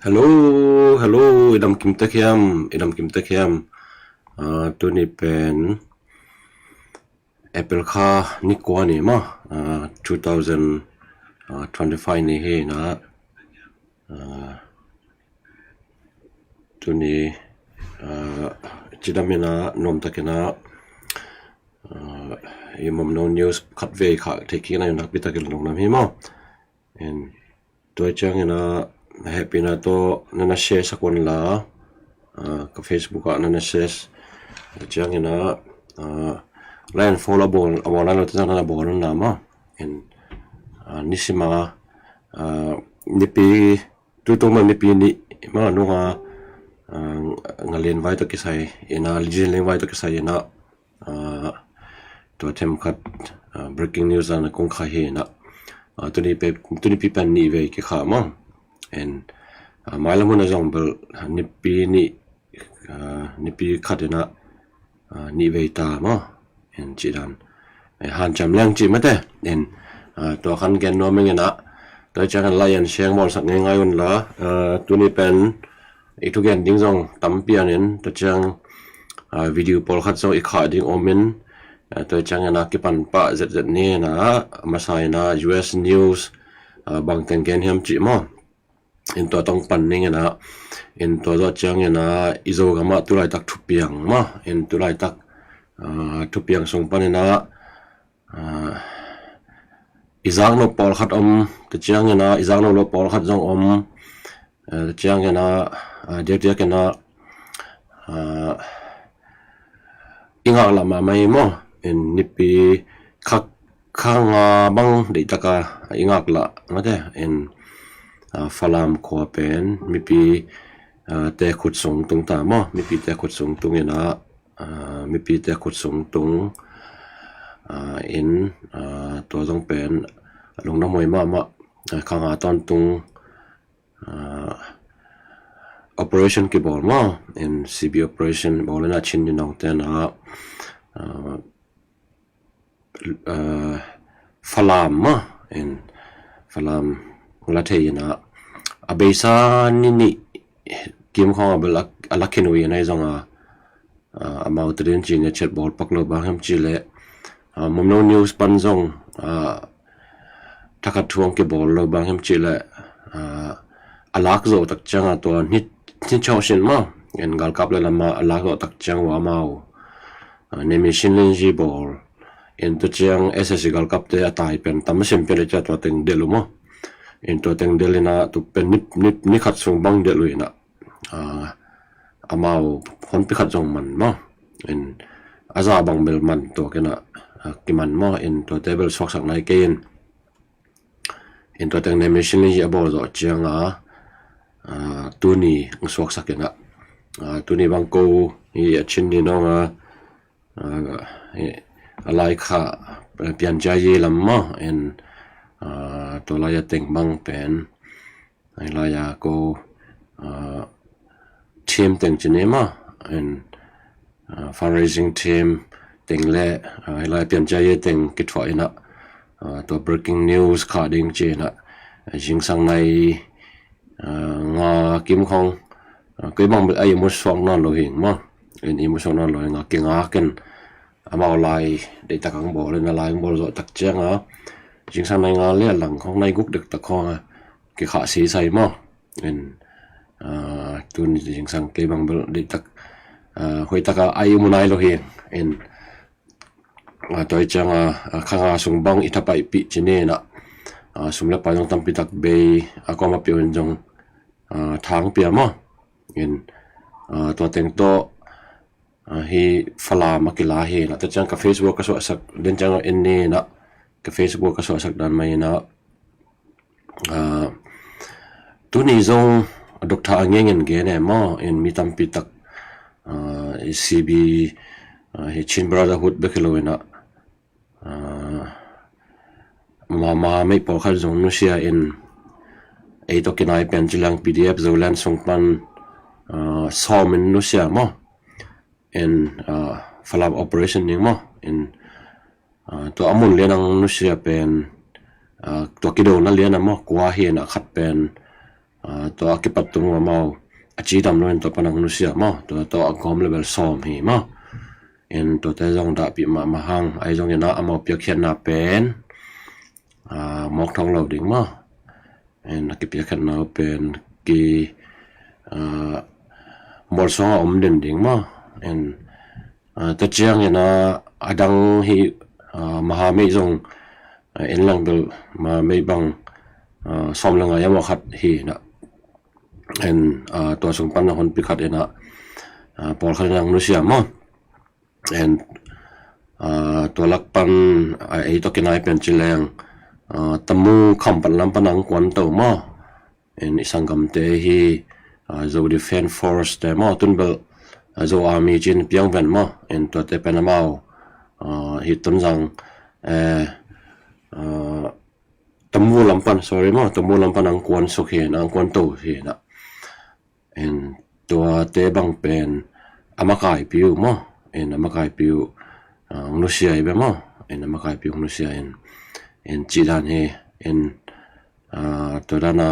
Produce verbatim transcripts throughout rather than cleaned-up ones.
Hello, hello, i dam kim tek hiam, i dam kim tek hiam. Ah, tuni pen April kha ni kua ni maw, ah, two thousand twenty-five ni hi na. Ah, tuni, ah, cidam hi na, nuam tak hi na, ah, i Mamno News khat vei kha theih kik na, i nakpi tak i lungdam hi maw. En, tua ciangin a, hehpihna tawh na na share sak un la, ah, ka Facebook ah na na share ciangin a, ah, like and follow a bawl, a bawl nai lo te zong na na bawl un la maw. En, ah, nisim a, ah, Nipi, tutung bel Nipi nih maw, nung a, ah, Ngalen vai tawh kisai in a, Lizin Leng vai tawh kisai in a, ah, tua themkhat, ah, breaking news a na kong khah hi na. Ah, tuni pe, tuni pi pen nih vei kikhah maw. En, ah, mailam hun a zong bel, ah, Nipi nih, ah, Nipi khat in a, ah, nih vei ta maw. En, cih dan, eh, hanciam leng cih mate. En, ah, tua khan gen nuam ing in a, tua ciangin like and share bawlsak ngeingai un la. Ah, tuni pen i thugen ding zong tampi a om in, tua ciang, ah, video pawlkhat zong i khah ding om in, ah, tua ciangin a kipan pah zetzet ni in a, a masa in a U S news, ah, bang teng gen hiam cih maw. En, tua tawh pan ning in a, en, tua zawh ciangin a i Zogam ah tulaitak thupiang maw. En, tulaitak, ah, thupiang sung pan in a, ah, i zak nop pawlkhat om, tua ciangin a i zak nop lo pawlkhat zong om, ah, tua ciangin a, ah, diakdiak in a, ah, i ngaklah mahmah hi maw. En, Nipi kha, kha nga bang deihtak a i ngaklah mate. En, ah, Falam khua pen Mipi, ah, te khut sung tung ta maw. Mipi te khut sung tung in a, ah, Mipi te khut sung tung, ah, in, ah, tua zong pen lungdam huai mahmah. Ah, kha nga tawntung, ah, operation kibawl maw. En, C B operation bawl in a Chin Ni Nong te na, ah, ah, Falam maw. En, Falam la thei in a, a beisa ni nih kim khawng a bel a, a la khin uh in a, i zong a, ah, amau te din ci ne chet bawl pak lo bang hiam cih leh, ah, Mamno News pan zong, ah, thakhat thu hong kibawl lo bang hiam cih leh, ah, a lak zawh tak ciang a tua ni, ni chawh sin maw. En, galkap le lam a a lak zawh tak ciang uh amau, ah, Nemi Shin Lin Ji bawl. En, tua ciang S S C galkap te a tai pen tam a sim pen le cia tua teng delh uh maw. En, tua teng delh in a tu pen ni, ni, ni khat sung bang delh uh in a, ah, amau honpi khat zong man maw. En, a za bang bel man tua kei na, ah, kiman maw. En, tua te bel suaksak nai kei in. En, tua teng Nemi Shin Lin Ji a bawl zawh ciang a, ah, tuni hong suaksak in a, ah, tuni bang ko hi a Chin Ni Nong a, ah, hi, a lai kha, ah, Pianjaya lam maw. En, ah, tua lai a teng bang pen, a lai a ko, ah, team teng ci ni maw. En, ah, fundraising team teng le, ah, a lai Pianjaya teng kithuah in a, ah, tua breaking news khah ding ci in a, ah, zingsang nai, ah, nga kim khawng, ah, kei bang bel a ihmu suak nawn lo hi ing maw. En, ihmu suak nawn lo hi ing a, kingak in amau lai deihtak hong bawl in a, lai hong bawl zawh tak ciang a zingsang nai nga le a lang khawng, nai guk dektak khawng a kikhah sisai maw. En, ah, tuni zingsang kei bang bel deihtak, ah, hoihtak a a ihmu nai lo hi ing. En, ah, tua hi ciang a, ah, kha nga sung bang i thapaihpih ci ni in a, ah, sum le pai zong tampi tak bei, ah, a kawm a pia un zong, ah, thang pia maw. En, ah, tua teng tawh, ah, hi Falam a kila hi in a, tua ciang ka Facebook ka suahsak den ciang a en ni in a, ka Facebook ka suahsak dan mah in a, ah, tuni zong doctor a ngen ngen gen e maw. En, mi tampi tak, ah, C B, ah, hi Chin Brotherhood bek hi lo in a, ah, mama meih pawlkhat zong nusia in, ei tawh kinai pen ci leng P D F Zoland sung pan, ah, sawm in nusia maw. En, ah, Falam operation ning maw. En, ah, tua a mun lian ang nusia pen, ah, tua kidona lian a maw, kua hi in a, khat pen, Tua a kipat tung amau a cidam lo in tua pan ang nusia maw, tua tua a gawm level sawm hi maw. In tuate zong dahpih mahmah hang, ahi zongin ah amau piakkhiatna pen mawk thong lo ding maw. In a kipiakkhiatna pen ki mualsuang a om den ding maw. In tua ciangin ah a dang hi, mahamei zong en lang bel mahamei bang sawm le nga yam khat hi na. En tua sung pan a honpi khat in ah pawlkhat in ang nusia maw. En tua lak pan ei tawh kinai pen ci leng Tamu Khampat lam pan ang kuan to maw. En i sanggamte hi Zo Defense Force te maw, tun bel Zo Army cin piang ven maw. En tuate pen amau hi Tonzang, Tamu lam pan, sorry maw, Tamu lam pan ang kuan suk hi na, ang kuan to hi na. En tuate bang pen a makaipi uh maw. En a makaipi uh ang nusia hi ve maw. En a makaipi uh ang nusia in, en cih dan hi. En tua dan a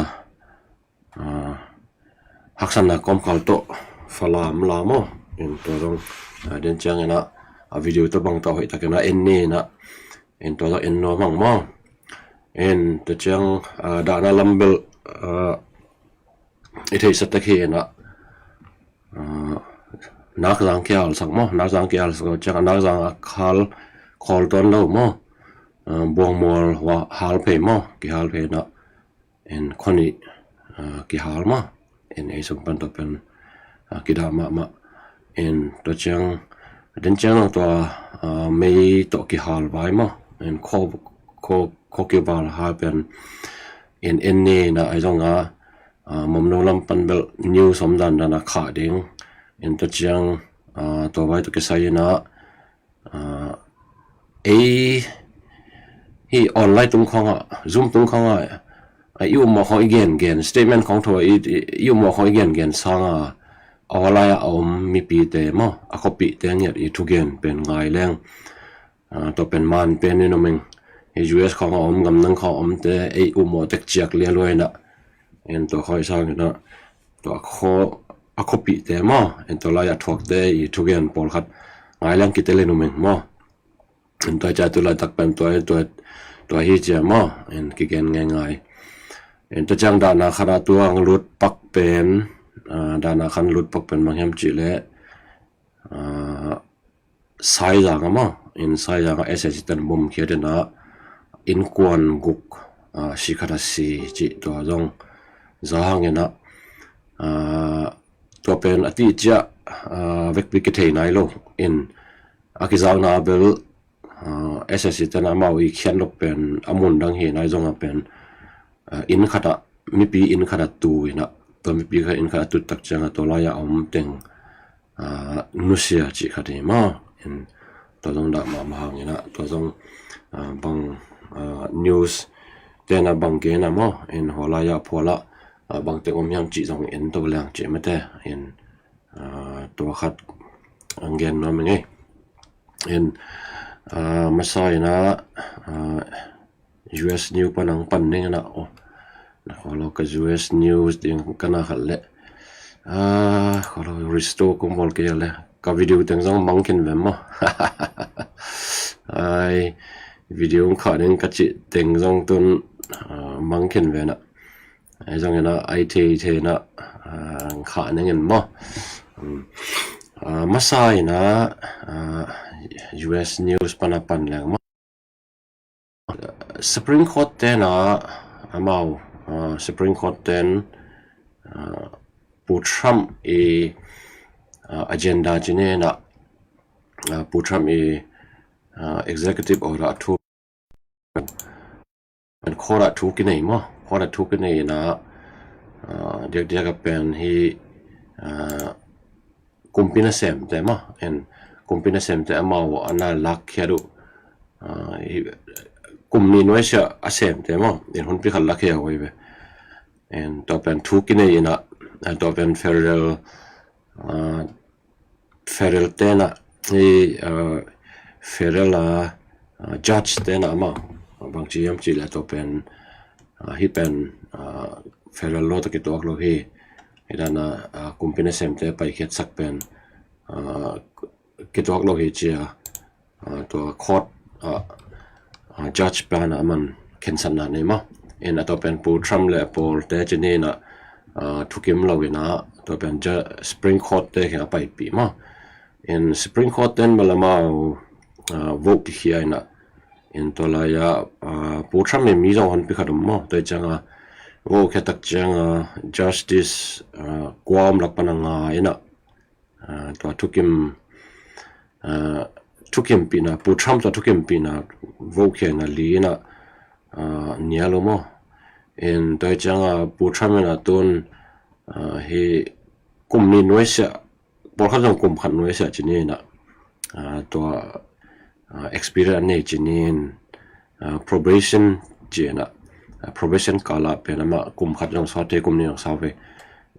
haksatna kawmkal tawh Falam la maw. En tua zong den ciangin ah a video tawh bang tawh hoih takin ah en ni na. En tua zong en nuam hang maw. En tua ciang dahna lam bel i theihsa tek hi in ah Nakzang kihalsak maw. Nakzang kihalsak ciang a Nakzang a khal khawl tuan lo maw. Buangmual hal phei maw, kihal phei na. En khoni kihal maw. En ei sung pan tua pen kidah mahmah. En tua ciang den ciang tua mei tawh kihal vai maw. En kho kho kho kihal hal pen en en ni na, ahi zong a Mamno lam pan bel news om dandan a khah ding. En tua ciang tua vai tawh kisai in ah ei hi online tung khawng ah, Zoom tung khawng ah i upmawh khawng i gengen, statement khawng tho i upmawh khawng i gengen sang a, a hualai a om mipite maw, a khuapihte ngiat i thugen pen ngai leng. Tua pen man pen in om ing. Hi U S khawng a om, gamdang khawng a omte ei upmawh tek ciak lialuai na. En tua khawng i sang in ah tua a khuapihte maw, en tua lai a thuakte i thugen pawlkhat ngai leng kitel in om ing maw. En tua i ca tu laitak pen tua tua hi cia maw, en kigen ngeingai. En tua ciang dahna khat ah tua ang lut pak pen, dahna khat lut pak pen bang hiam cih leh Saizang a maw, in Saizang a S S ten bom khiat in ah innkuan guk si khat a si cih tua zong za hang in ah tua pen a ti ciah vekpi kithei nai lo. In a kizakna bel S S ten amau i khiat lok pen a mun dang hi nai zong a pen inn khat ah, mipi inn khat ah tu in ah, tua mipi khat inn khat ah tut tak ciang a tua lai a om teng nusia cih khat hi maw. In tua zong dah mahmah hang in ah tua zong bang news ten a bang gen a maw, in hualai a phual ah bang teng om hiam cih zong en to leng cih mate. In tua khat ang gen nuam ing ei. In masa in ah U S news pan ang pan ning in ah, oh, na khaw lo ka U S news ding ka na khat leh, khaw lo restore kong bawl kei a leh ka video teng zong mang khin ve maw. Ai, video khah ning ka cih teng zong tun mang khin ve na. Ai zong in ah ai thei thei na khah ning in maw. Masa in ah U S news pan a pan leng maw. Supreme Court ten ah amau, Supreme Court ten Pu Trump i agenda ci ni in ah, Pu Trump i executive order a thu, court ah thu kinei maw, court ah thu kinei in ah diakdiak a pen hi kumpi nasemte maw, en kumpi nasemte amau a na lakkhiat uh kum nih nuaisiah a semte maw, en hunpi khat lakhia uh hi ve. En tua pen thu kinei in ah, tua pen federal federal ten ah, hi federal a judge ten ah amau bangci hiam cih leh tua pen hi pen federal law tawh kituak lo hi. Hi dan a, a, kumpi nasemte paikhiatsak pen, a, kituak lo hi ci a, a, tua court, a, a, judge pan a aman khensatna nei maw. In a tua pen Pu Trump le a pawlte ci ni in a, a, thukim lo in a, tua pen ju-, Supreme Court te kiang a paipih maw. In Supreme Court ten bel amau, a, vote kikhia in a, in tua lai a, a, Pu Trump in mi zong honpi khat om maw. Tua ciang a vote khia tak ciang a Justice, a, kua om lak pan a nga in a, a, tua thukim, a, thukimpihna, Pu Trump tua thukimpihna vote khia in a li in a, a, nial uh maw. In tua ciang a Pu Trump in a tun, a, hi kum nih nuaisiah, pawlkhat zong kum khat nuaisiah ci ni in a, a, tua, a, experience a nei ci ni in, a, probation ci in a, a, probation kal ah pen amah kum khat zong sau thei, kum nih zong sau ve.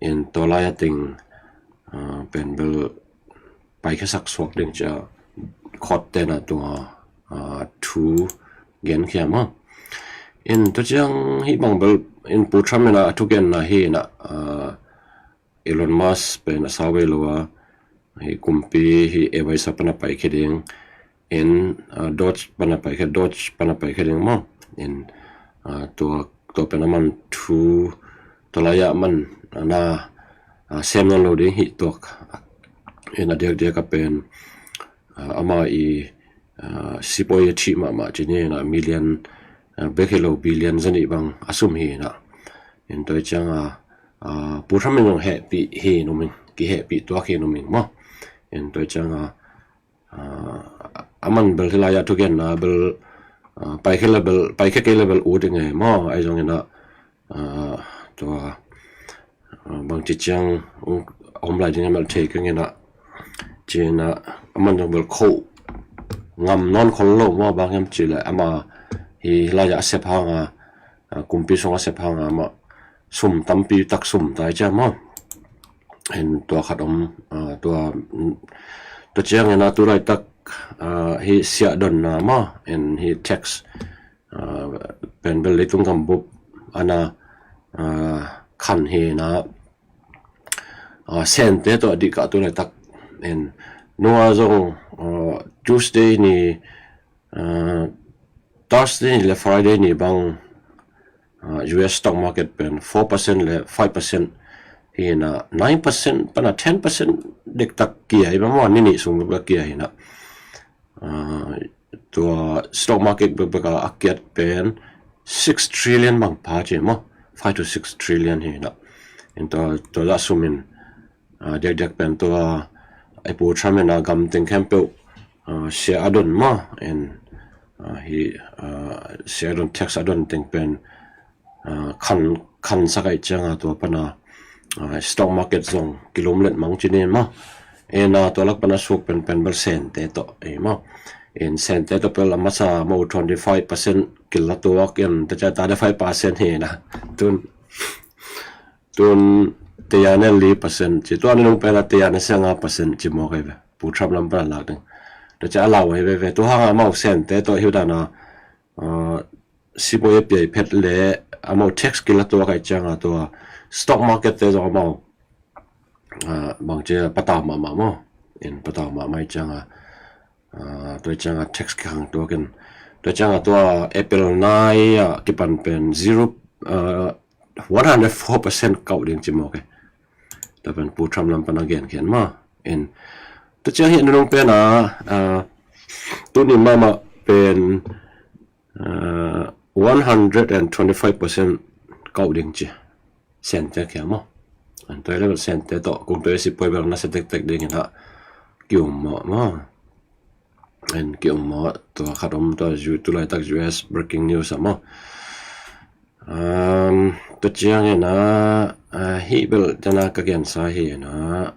In tua lai a teng, a, pen bel paikhiasak suak ding ci a court ten a tua, a, thu genkhia maw. In tua ciang hih bang bel in Pu Trump in a thugenna hi in a, a, Elon Musk pen a sau ve lo a, hi kumpi hi Avixa pan a paikhia ding, in, a, Doge pan a paikhia, Doge pan a paikhia ding maw. In, a, tua, tua pen aman thu, tua lai a aman, a, na, a, sem nawn lo ding hi tuak. In a diakdiak a pen, a, ama i, a, sipuai a thih mahmah ci ni in a million, a, bek hi lo billion zanih bang a sum hi in a. In tua ciang a, a, Pu Trump in zong hehpih hi in um ing, kihehpih tuak hi in um ing maw. In tua ciang a, a, aman bel hi lai a thugenna bel, a, paikhia le bel, paikhia kei le bel ut ing e maw, ahi zong in a, a, tua, a, bangci ciang, um, om lai ding a melh thei keng in a, ci in a, aman zong bel khoh ngam nawn khol lo maw, bang hiam ci le ama hi lai a sep hang a, a, kumpi sung a sep hang a amah sum tampi tak sum tai cia maw. In tua khat om, a, tua, tua ciang in a tu laitak, a, hi siahdonna maw, in hi tax, a, pen bel leitung gambup ana, a, khan hi na, a, Sente tawh a dih kah tu laitak. In nua zong, a, Tuesday ni, a, Thursday ni le Friday ni bang, a, U S stock market pen four percent le five percent hi na, nine percent pana ten percent dektak kia hi bang maw, ni nih sung bek kia hi na. A, tua stock market bekbek a a kiat pen six trillion bang pha ci maw, five to six trillion hi na. In tua, tua dah sum in, a, diakdiak pen tua, a, i Pu Trump in a gam teng khempeuh, a, sia a don maw, in, a, hi, a, sia a don, tax a don teng pen, a, khan, khansak ahih ciang a tua pana, a, stock market zong kilum let mang ci ni maw. In a tua lak pana suk pen, pen bel Sente tawh, e maw. In Sente tawh bel a masa maw twenty five percent kila tuak in, ta cia thirty five percent hi na. Tun, tun tia ne li percent ci, tua ni nung pen a tia ne sia nga percent ci maw kai ve. Pu Trump lam pana lak ding. Ta cia a lau hi ve ve. Tu hang a maw Sente tawh hi dan a, a, sipuai a piai phet le amau tax kila tuak ahih ciang a tua stock market te zong amau, a, bang cia patau mahmah maw. In patau mahmah ahih ciang a, a, tua ciang a tax kikhang tuak in. Tua ciang a tua April nine a kipan pen zero, a, one hundred four percent kauh ding ci maw kai. Tua pen Pu Trump lam pana gen khian maw. In tua ciang hi nunung pen a, a, tuni mahmah pen, a, one hundred and twenty five percent kauh ding ci. Sente kia maw. An tua level Sente tawh kung tua sipuai bel na se tektek ding in a kium maw maw. An kium maw tua khat om tua U, tu laitak U S breaking news a maw. Um, tua ciang in a, a, hi bel tena ka gensa hi in a.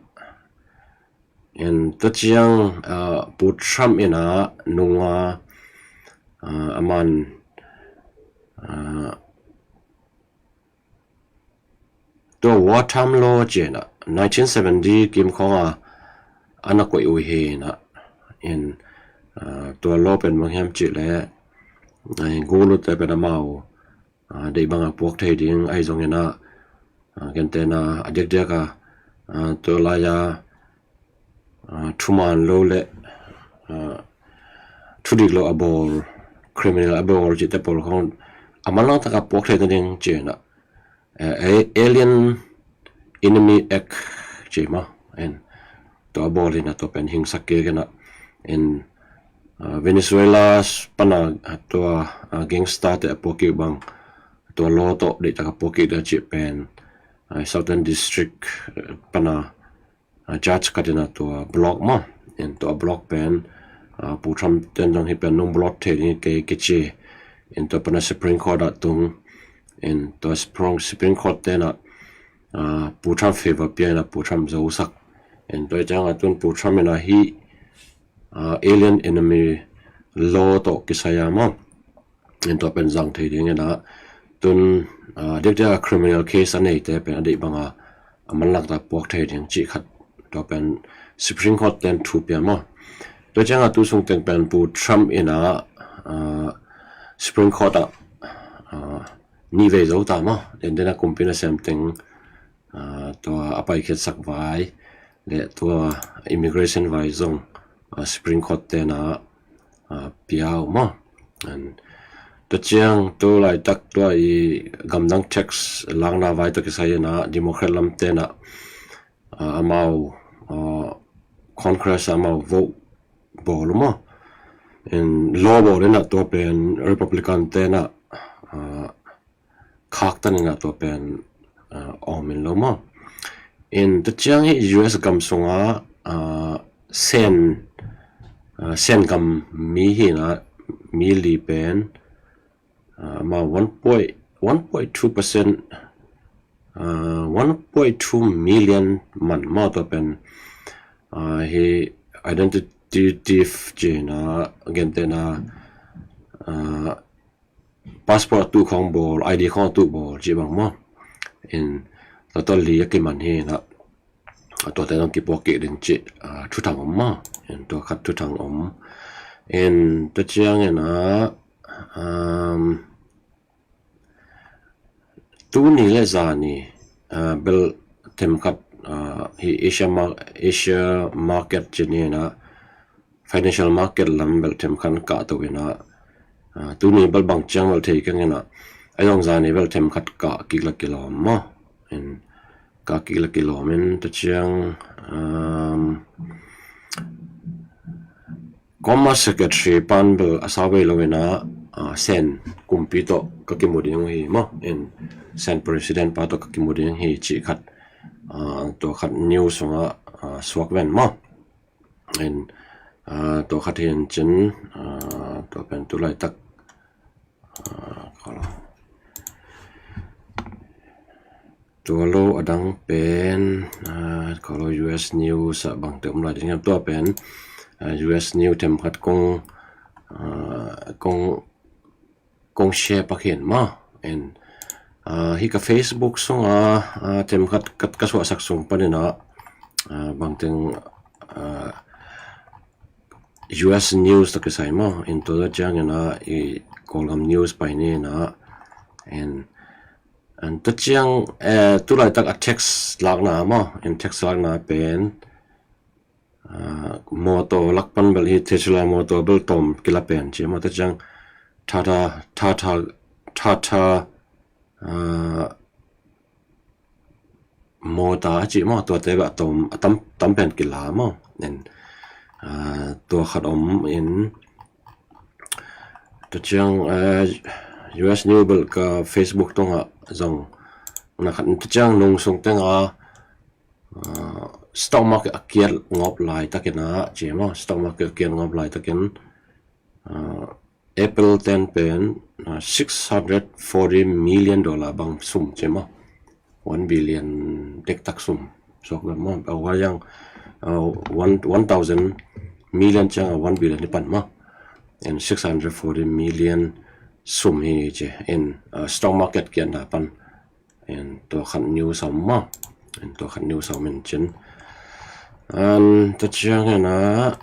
In tua ciang, a, Pu Trump in a nunga, a, aman, a, tua wartime law ci in a, nineteen seventy kim khong a, ana koih uh hi in a. In, a, tua law pen bang hiam ci le, a, gulute pen amau, a, deih bang a puak thei ding ahi zong in a, Gentehna a diakdiak a tua lai-a thuman lo le thudik lo a bawl, criminal a bawl cihte pawl khong a manlang taka puak thei nading ci-in ah, Alien Enemy Act ci mah in tua a bawl in ah tua pen hingsak kik in ah in Venezuela pana tua gangster te a puak kik bang tua law tawh deihtak a puak kik ding a cih pen Southern District pana judge khat in ah tua block maw, in tua block pen Pu Trump ten zong hih pen nong block thei ding hi kei kici in tua pana Supreme Court ah tung in tua Supreme Court ten ah Pu Trump favor pia in ah Pu Trump zosak in tua ciangah tun Pu Trump in ah hih Alien Enemy Law tawh kisai a maw, in tua pen zang thei ding in ah tun diakdiak a criminal case a neite pen a deih banga a manlang taka puak thei ding cih khat tua pen Supreme Court ten thu pia maw. Tua ciangah tu sung teng pen Pu Trump in ah Supreme Court ah nihvei zo ta maw, in den a kumpi nasem teng tua a paikhiatsak vai le tua immigration vai zong Supreme Court ten ah pia uh maw. Tua ciang tu laitak tua i gamdang tax lakna vai tawh kisai in ah Democrat lam ten ah amau Congress amau vote bawl uh maw, in law bawl in ah tua pen Republican ten ah khaktan in ah tua pen om in lo maw. In tua ciang hi U S gam sungah Sen Sen gam mi hi in ah mi li pen amau one point one point two percent one point two million man maw, tua pen hi identity thief ci in ah gentehna passport a tuh khong bawl, I D khong a tuh bawl cih bang maw. In tua tawh li a kiman hi in ah tuate zong kipuak kik ding cih thuthang om maw. In tua khat thuthang om. In tua ciang in ah tuni le zani bel themkhat hi Asia market ci ni in ah financial market lam bel themkhat kah to in ah tuni bel bang ciang bel thei keng in ah a zong zani bel themkhat kah kik la kilawm maw. In kah kik la kilawm in tua ciang Commerce Secretary pan bel a sau bei lo in ah Sen kumpi tawh ka kimu ding uh hi maw, in Sen President pa tawh ka kimu ding hi cih khat tua khat news sungah suak ven maw. In tua khat hi in cin tua pen tu laitak tua lo a dang pen tua lo U S news ah bangte om lai ding hiam, tua pen U S news themkhat kong kong kong share pak hi in maw. In hi ka Facebook sungah themkhat ka suahsak sung panin ah bangteng U S news tawh kisai maw, in tua ciangin ah i Kawlgam news pai ni in ah in tua ciang tu laitak a tax lakna maw, in tax lakna pen motor lak pan bel hi Tesla motor bel tawm kila pen ci maw, tua ciang Tata Tata Tata motor a ci maw, tuate bel a tawm a tam tam pen kila maw. In tua khat om in tua ciang U S news bel ka Facebook tungah zong na khat in tua ciang nung sung tengah stock market a kiat ngawp laitakin ah ci maw, stock market a kiat ngawp laitakin Apple ten pen six hundred forty million dollar bang sum ci maw, one billion dektak sum suak bel maw, a wayang one one thousand million ciang a one billion hi pan maw. And six hundred forty million sum hi ci in stock market kiatna pan. And tua khat news a om maw, and tua khat news a om in cin. And tua ciangin ah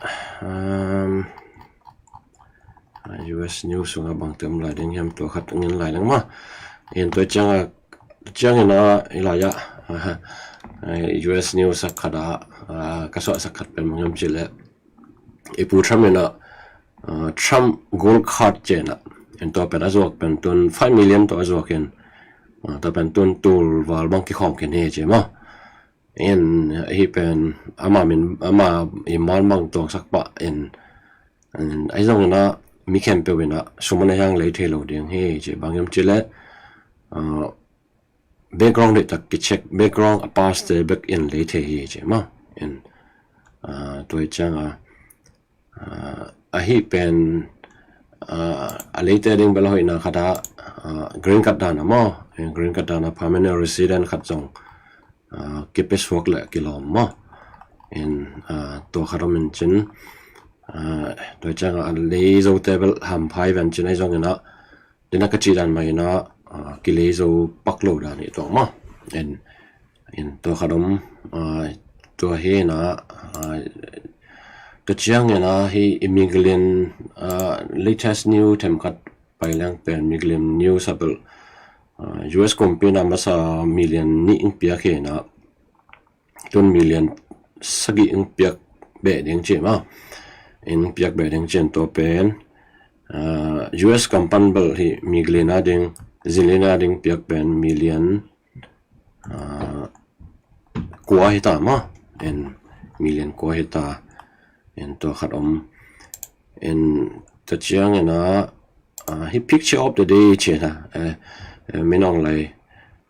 U S news sungah bangte om lai ding hiam, tua khat ngin lai ding maw. And tua ciangah Ciangin ah i lai ah, ah, U S news a khat ah, ah, ka suahsak khat pen bang hiam cih leh, i Pu Trump in ah, ah, Trump gold card ci-in ah, in tua pen a zuak pen tun five million tawh a zuak in, ah, tua pen tun tul val bang kikhawm khin hi ci maw. In, ah, hih pen ama min, ama i man bang tuaksak pah in, in, ahi zongin ah mi khempeuh in ah sum a na hiang lei thei lo ding hi ci. Bang hiam cih leh, ah, background deihtak kicheck, background a pass te bek in lei thei hi ci maw. In, ah, tua hi ciang a, ah, ahi pen, ah, a leite ding bel hoihna khat ah, ah, green card dan a maw, in green card dan a permanent resident khat zong, ah, kipe suak leh kilawm maw. In, ah, tua khat om in cin, ah, tua hi ciang a lei zote bel hamphai ven cin ahi zongin ah, dena ka cih dan mah in ah, ah, kilei zo pak lo dan hi tuak maw. In, in tua khat om, ah, tua hi in ah, ah, tua ciangin ah hih i miglin, ah, latest news themkhat pai leng pen miglin news a bel, ah, U S kumpi in ah masa million nih ing piak hi in ah, tun million sagih ing piak beh ding ci maw. In piak beh ding ci-in tua pen, ah, U S kam pan bel hih miglin a ding, zinlin a ding piak pen million, ah, kua hi ta maw. In million kua hi ta. In tua khat om. In tua ciangin ah, ah, hih picture of the day ci-in ah, eh, eh, Min Aung Hlaing,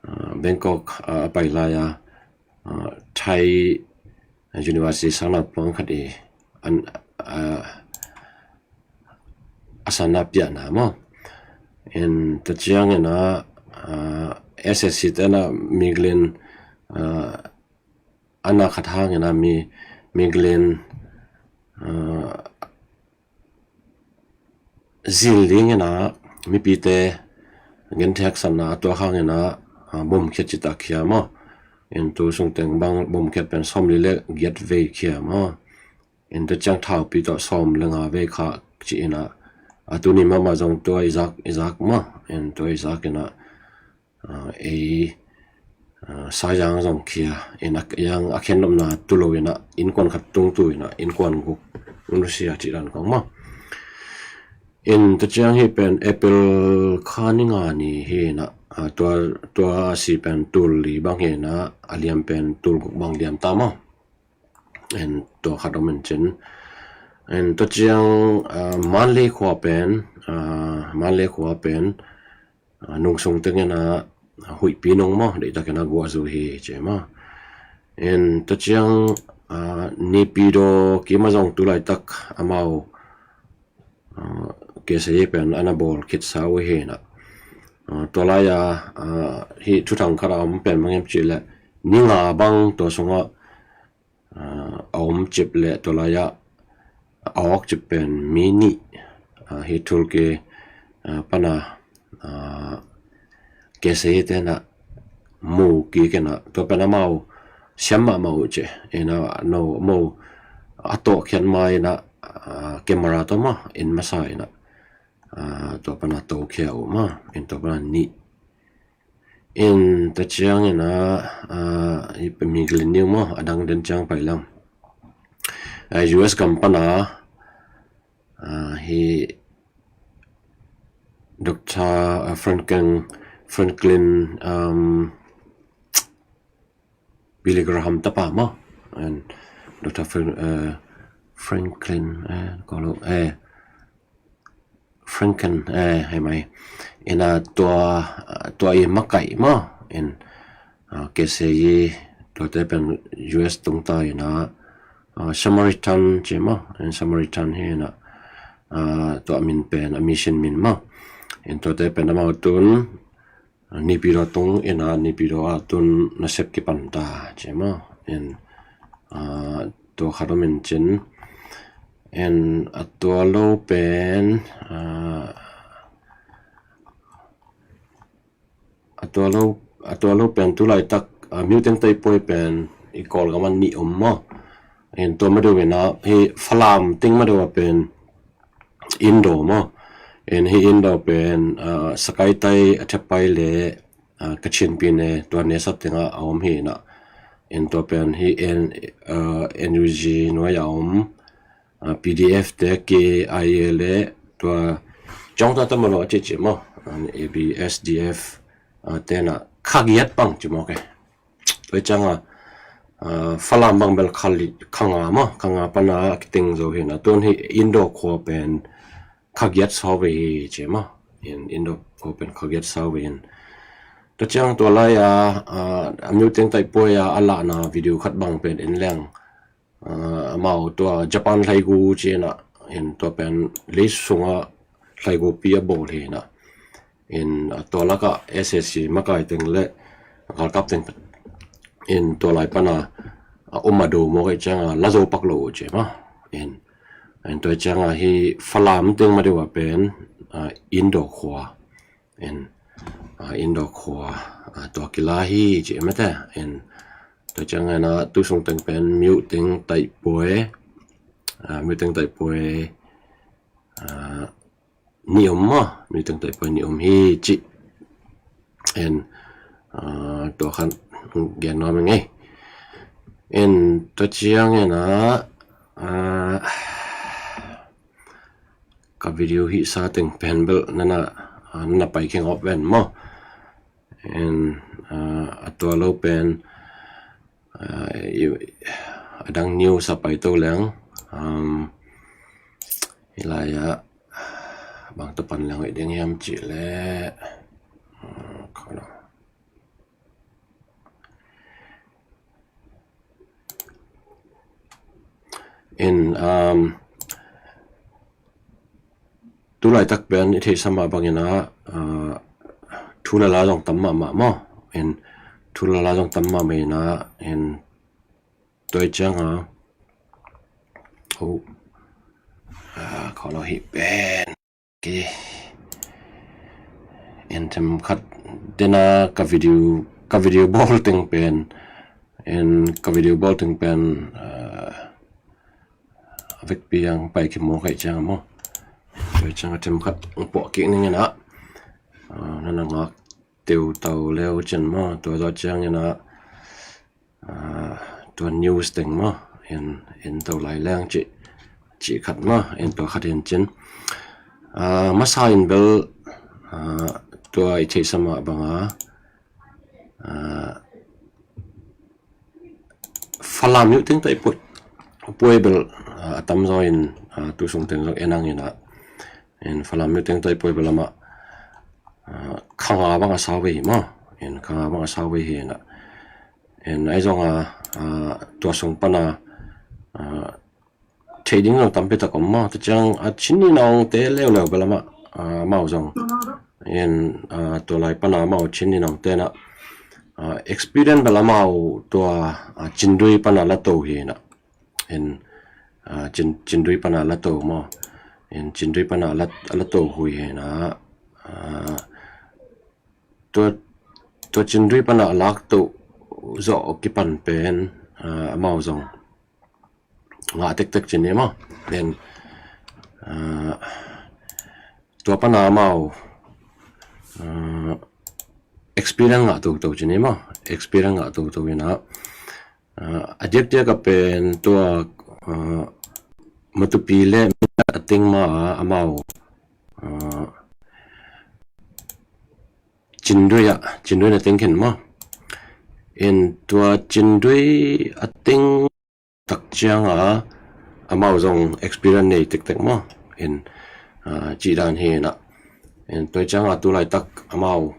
ah, Bangkok, ah, a pai lai a, ah, Thai University sang naupang khat i an, ah, a sanna piahna maw. In tua ciangin ah, ah, S S C te in ah miglin, ah, a na khat hangin ah mi, miglin, ah, zil dingin ah mipite genthei haksatna a tuak hangin ah, ah, bomkhiat cita khia maw. In tu sung teng bang bomkhiat pen sawmli le giat vei khia maw. In tua ciang thaupi tawh sawm le nga vei khah ci-in ah, a tuni mahmah zong tua i zak, i zak maw. In tua i zak in ah, ah, ei, ah, Sayang zong khia in ah, yang a khen nopna tu lo in ah, innkuan khat tung tu in ah, innkuan guk nusia cih dan kong maw. In tua ciang hih pen April kha ni nga ni hi in ah, ah, tua, tua a si pen tul li bang hi in ah, a liam pen tul guk bang liam ta maw. In tua khat om in cin. In tua ciang, ah, Mandalay khua pen, ah, Mandalay khua pen, ah, nungsung tengin ah huihpi nung maw, deihtakin ah guah zu hi ci maw. In tua ciang, ah, Naypyidaw kim a zong tu laitak amau, ah, K C A pen a na bawl khitsa uh hi in ah. Ah, tua lai a, ah, hih thuthang khat a om pen bang hiam cih leh, ni nga bang tua sungah, ah, a om cip leh tua lai-ah a awk cip pen mi nih, ah, hih Tulkeh, ah, pan a, ah, K C A te in ah mu kik in ah, tua pen amau siam mahmah uh ci. In ah no mo a tawhkhiat ma in ah, ah, camera tawh mah in masa in ah, ah, tua pan a tokhia uh mah in tua pan a nih. In tua ciangin ah, ah, hih pen miglin news maw, a dang den ciang pai leng. Ah, U S gam pan a, ah, hih Doctor, ah, Franklin, Franklin, um, Billy Graham tapa maw. And Doctor Fran-, eh, Franklin, eh, ko lo, eh, Franklin, eh, hei mai. In ah tua, tua i makaih maw. In, ah, K C A tuate pen U S tung ta in ah, ah, Samaritan ci maw. In Samaritan hi in ah, ah, tua min pen, a mission min maw. In tuate pen amau tun, Naypyidaw tung in ah, Naypyidaw ah tun nasep kipan ta ci maw. In, ah, tua khat om in cin. In a tua lo pen, ah, a tua lo, a tua lo pen tu laitak, ah, Myo Teng Taipoi pen i Kawlgam ah nih om maw. In tua ma deuh in ah, hih Falam teng ma deuh ah pen Indo maw. In hih Indo pen, ah, Sagaing Tai, Athyapai le, ah, Kachin pi ne, tua ne sa tengah a om hi na. In tua pen hi en, ah, N U G nuai a om, ah, P D F te, K I A le tua ciang tua tam lo a ci ci maw. Ah, A B S D F, ah, te na khagiat bang ci maw ke. Tua ciang a, ah, Falam bang bel khali, khanga maw, khanga pana kiting zo hi na. Tuan hi Indo khua pen khagiat sau ve hi ci maw. In Indo khua pen khagiat sau ve in. Tua ciang tua lai a, ah, a Myo Teng Taih Puai a, a lahna video khat bang pen en leng. Ah, amau tua Japan hlaigu ci na, in tua pen lei sunga hlaigupi a bawl hi na. In, ah, tua laka S A C makai teng le galkap teng in tua lai pana, ah, um a do maw kai ciang a la zo pak lo ci maw. In, in tua ciang a hi Falam teng ma deuh a pen, ah, Indo khua. In, ah, Indo khua, ah, tua kila hi ci mate. In, tua ciang a na tu sung teng pen Myo Teng Taih Puai, ah, Myo Teng Taih Puai, ah, ni om maw, Myo Teng Taih Puai ni om hi ci. In, ah, tua khan gen nuam ing ei. In, tua ciang a na, ah, ka video hih sa teng pen bel nana, ah, nana pai kingop ven maw. In, ah, a tua lo pen, ah, i, a dang news a pai to leng, um, hi lai a bang to pan leng i ding hiam ci le, ah, kho lo. In, um, tu laitak pen i theihsa mah bangin a, uh, thu le la zong tam mahmah maw. In, thu le la zong tam mahmah in a, in, tua ciang a, oh, ah, kho lo hi pen. Okay. En them khat dena ka video, ka video bawl teng pen. En ka video bawl teng pen, ah, a vekpi ang pai ki maw kai ciang maw. Kai ciang a them khat ang puah kik ning ena. Ah, nana ngak teu tau leu cin maw. Tua tua ciang ena. Ah, tua news teng maw, en, en to lai leng ci, ci khat maw, en tua khat en cin. Ah, masa in bel, ah, tua i theihsa mah banga, ah, Falam Myo Teng Taih Puai, Puai bel, ah, a tamzaw in, ah, tu sung teng zong en ang in a, en Falam Myo Teng Taih Puai bel amah, ah, khanga bang a sau ve hi maw, en khanga bang a sau ve hi na. En ai zong a, ah, tua sung pana, ah, thei ding zong tampi tak om maw. Tua ciang a Chin ni nong te leuleu bel amah, ah, amau zong. En, ah, tua lai pana amau Chin ni nong te na, ah, experience bel amau tua, ah, Cindui pana la to hi na. En, ah, Cin, Cindui pana la to maw. En Cindui pana la, la to hui hi na. Ah, tua, tua Cindui pana lak to zawh kipan pen, ah, amau zong ngah tektek cin hi maw. Then, ah, tua pana amau, ah, experience ngah toto cin hi maw. Experience ngah toto in a, ah, a diakdiak a pen tua, ah, Matupi le Mindat a teng ma a amau, ah, Cindui a, Cindui na teng khen maw. En tua Cindui a teng tak ciang a amau zong experience nei tektek maw. En, ah, cih dan hi na. En tua ciang a tu laitak amau,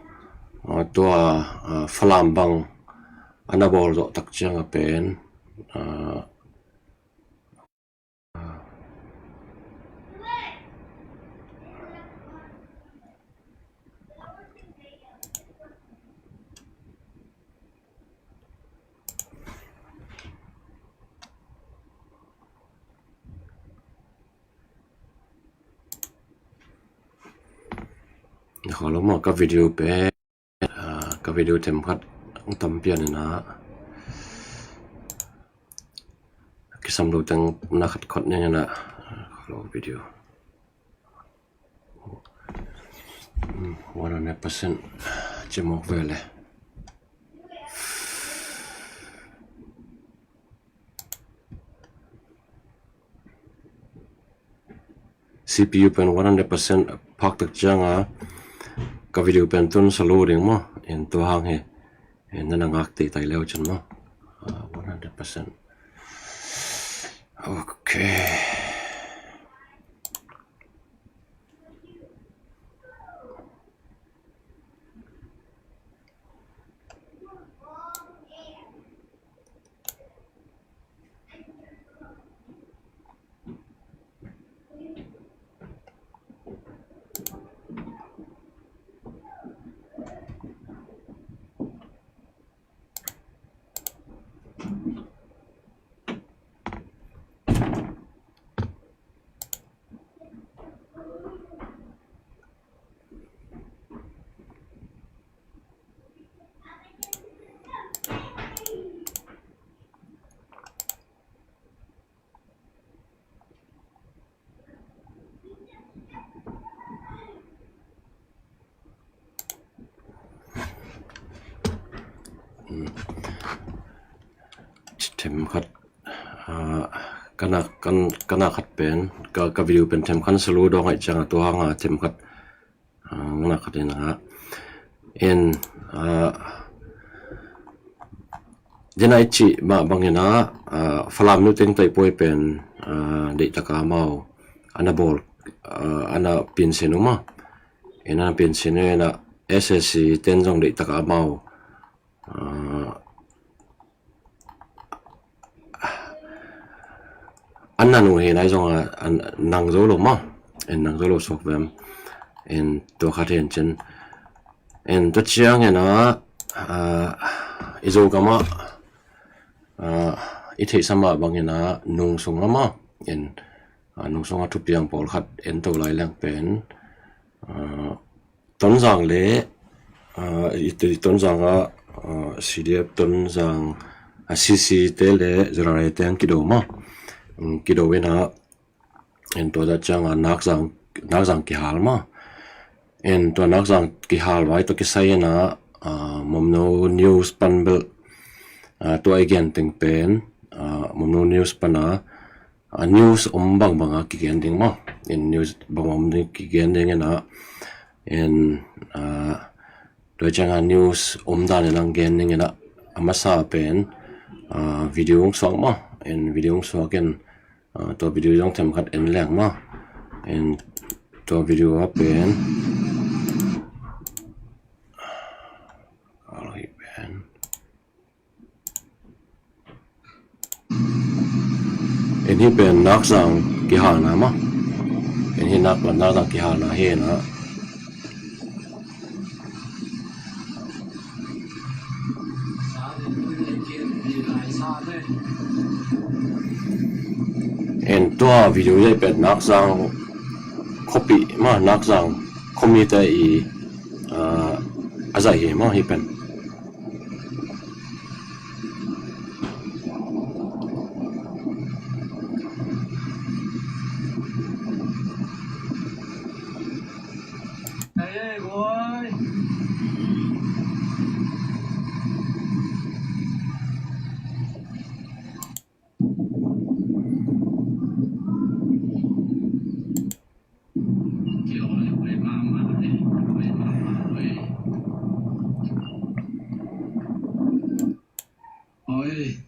ah, tua, ah, Falam bang a na bawl zawh tak ciang a pen, ah, na kho lo maw ka video pen. Ah, ka video them khat ang tam pian ina. Kisam lo teng na khat khot ning ina. Kho lo video. Hmm, one hundred percent cimawk ve le. C P U pen one hundred percent phak tak cianga ka video pen tun salu ding maw. En tua hang hi. En nana ngak tei tai leu cin maw. Ah, one hundred percent. Okay. Themkhat, ah, kana, kan, kana khat pen, ka, ka video pen themkhat salu dong ai cianga tua hanga themkhat, ah, ngana khat ina. En, ah, dena i cih mah bangina, ah, Falam nu teng tai puai pen, ah, deihtaka amau ana bawl, ah, ana pinsin uma. En ana pinsin ina S S C ten zong deihtaka amau, ah, an nanu hi nai zong a, an nang zo lo maw. En nang zo lo suak vem. En tua khat hen cin. En tua ciang ina, ah, i Zogam ah, ah, i theihsa mah bangina nung sung a maw. En, ah, nung sung a thupiang pawlkhat en to lai leng pen, ah, Tonzang le, ah, i, i Tonzang a, ah, C D F Tonzang, ah, C C te le Z R A te ang kido maw. Mm, kido ina, en tua da cianga Nakzang, Nakzang kihal maw. En tua Nakzang kihal vai tua kisai ina, ah, Momno News pan bel, ah, tua i gen teng pen, ah, Momno News pana, ah, news om bangbanga kigen ding maw. En news bangbang om ding kigen ding ina. En, ah, tua cianga news om dan ina gen ding ina. A masa pen, ah, video ong suak maw. En video ong suak en, ah, tua video zong themkhat en leng maw. En tua video a pen, ah, hi pen. En hi pen Nakzang kihalna maw. En hi Nak, Nakzang kihalna hi na. En tua video zai pen Nakzang khuapi maw, Nakzang khuamite i, ah, a zai hi maw hi pen. Oi.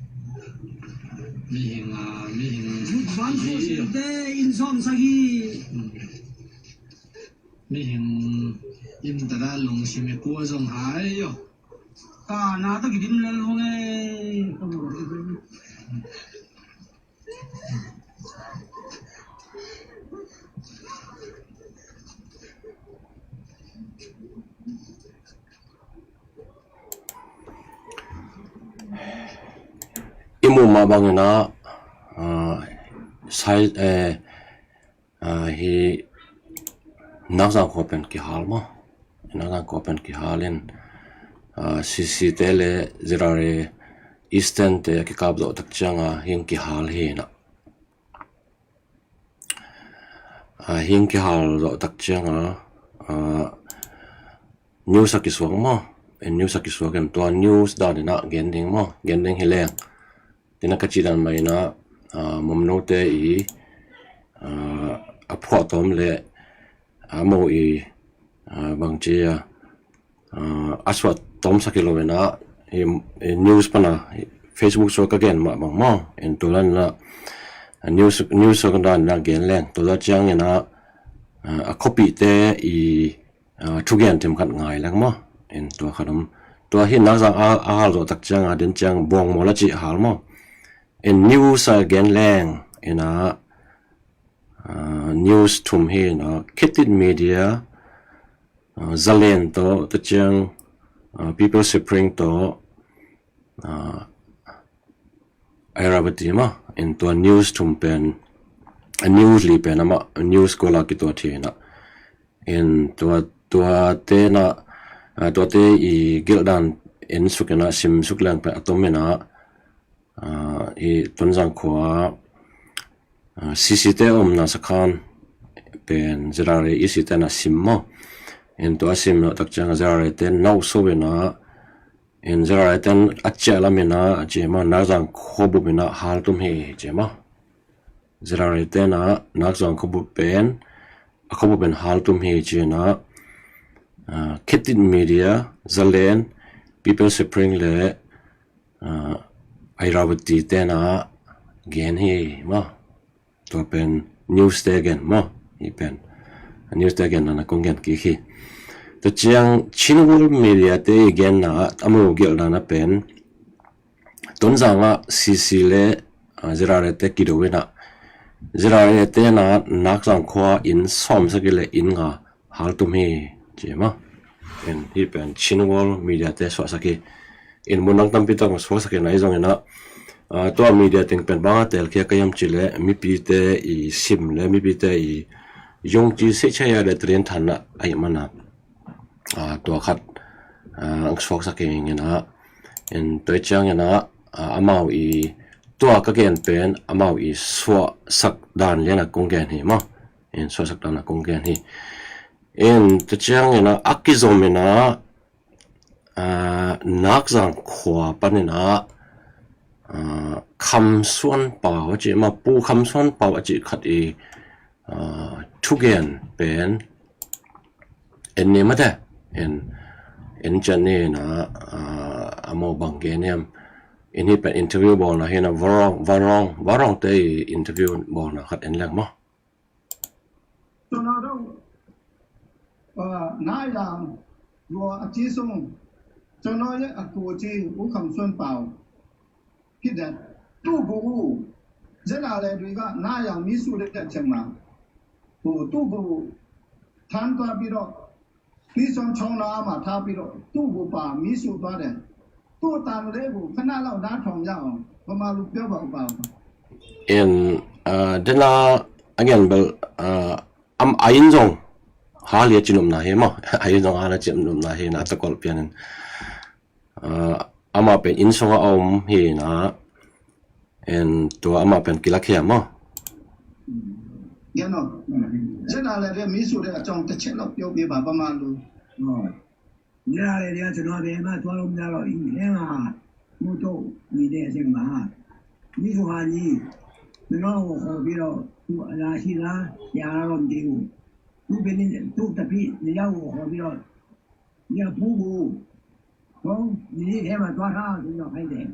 Mihing a, mihing. Van social te in sawm sagih. Mihing in tada lungsim i kua zong hai yo. Ka na ta kidim lel hong e. I muh mah bangin ah, ah, sai, eh, ah, hi Nakzang khua pen kihal maw? Nakzang khua pen kihal in, ah, C C te le Z R A Eastern te a kikap zawh tak cianga hing kihal hi na. Ah, hing kihal zawh tak cianga, ah, news a kisuak maw? En news a kisuak en tua news dan in ah gen ding maw? Gen ding hi leng. Tina ka cih dan mah in ah, ah, Momno te i, ah, a phuah tawm le a mo i bangci a a suah tawmsak hi lo in ah, news pana Facebook sua ka gen mah bang maw, in tua dan in ah news sua ka dan in ah gen leng, tua dan ciangin ah a khuapihte i thugen themkhat ngai leng maw, in tua khat om. Tua hi nakzang a hal zawh tak ciang a den ciang buang maw la cih hal maw, in news a gen leng in ah news thum hi in ah, Khit Thit Media, Zalen tawh, tua ciang People Spring tawh, Irrawaddy mah, in tua news thum pen, news li pen amah news goal a kituat hi in ah, in tua, tuate in ah, tuate i gelhdan en suk in ah, sim suk leng pen a tom in ah, i Tonzang khua CC te omna sakhan pen ZRA EC te in ah sim maw, in tua sim lo tak ciang ZRA te nauh so in ah, in ZRA te in a ciah lam in ah a ci maw, nakzang khua bup in ah haltum hi ci maw. ZRA te in ah nakzang khua bup pen, a khua bup pen haltum hi ci in ah, Khit Thit Media, Zalen, People Spring le Irrawaddy te in ah gen hi maw. Tua pen news te gen maw, hi pen news te gen na kong gen kik hi. Tua ciang Chin World Media te i gen na a mo gelhdan a pen Tonzang ah CC le ZRA te kido in ah, ZRA te in ah nakzang khua inn sawmsagih le inn nga haltum hi ci maw. In hi pen Chin World Media te suahsak hi. In mun dang tampi tak suahsak in ah, ahi zongin ah tua media teng pen bang a telkhia ka hiam cih leh mipite i sim le mipite i yungci sehchaya le talen thanna ahih man ah tua khat ang suaksak hi in ah, in tua ciangin ah amau i tua ka gen pen amau i suahsak dan lian a kong gen hi maw. In suahsak dan a kong gen hi. In tua ciangin ah a kizom in ah nakzang khua panin ah Kham Suan Pau a cih maw, Pu Kham Suan Pau a cih khat i thugen pen en ni mate, en, en ciat ni in ah a mo bang gen hiam. In hi pen interview bawlna hi in ah, Varong, Varong, Varong te i interview bawlna khat en leng maw. ကျွန်တော်တို့အာနားရရွာအကြီးဆုံးကျွန်တော်ရဲ့အကိုကြီးဦးခမ်စွန်းပအောင်ဖြစ်တယ်သူ့ကိုဇက်လာလေတွေကနားရမီးဆူတဲ့အချိန်မှာဟိုသူ့ကိုထမ်းသွားပြီးတော့ ပြီးဆုံးချုံးလာမှထားပြီးတော့သူ့ကိုပါမီးရှို့သွားတယ်။သူ့အတန်လေးကိုခဏလောက်နားထောင်ကြအောင်ဗမာလူပြောပါဦးပါဦး။ In dena again bel am ain zong hal ya cinum na he maw, ain zong hal ya cinum na he na takol pianin ama pen inn sung a om hi na. En tua amah pen kilak hiam maw? Zena le de mi su de a chong te chen lo pyo be ba ba ma lu. Zena le de a chong lo be ma tua lo mi da lo in he ma. Mu to mi de se ma. Mi su ha ni. Mi lo ho bi lo tu la si la ya lo de u. Tu be ni tu ta pi ni ya ho bi lo. ညပူပူဟုတ်ဒီနေ့ထဲမှာသွားထားဆိုတော့ခိုင်းတယ်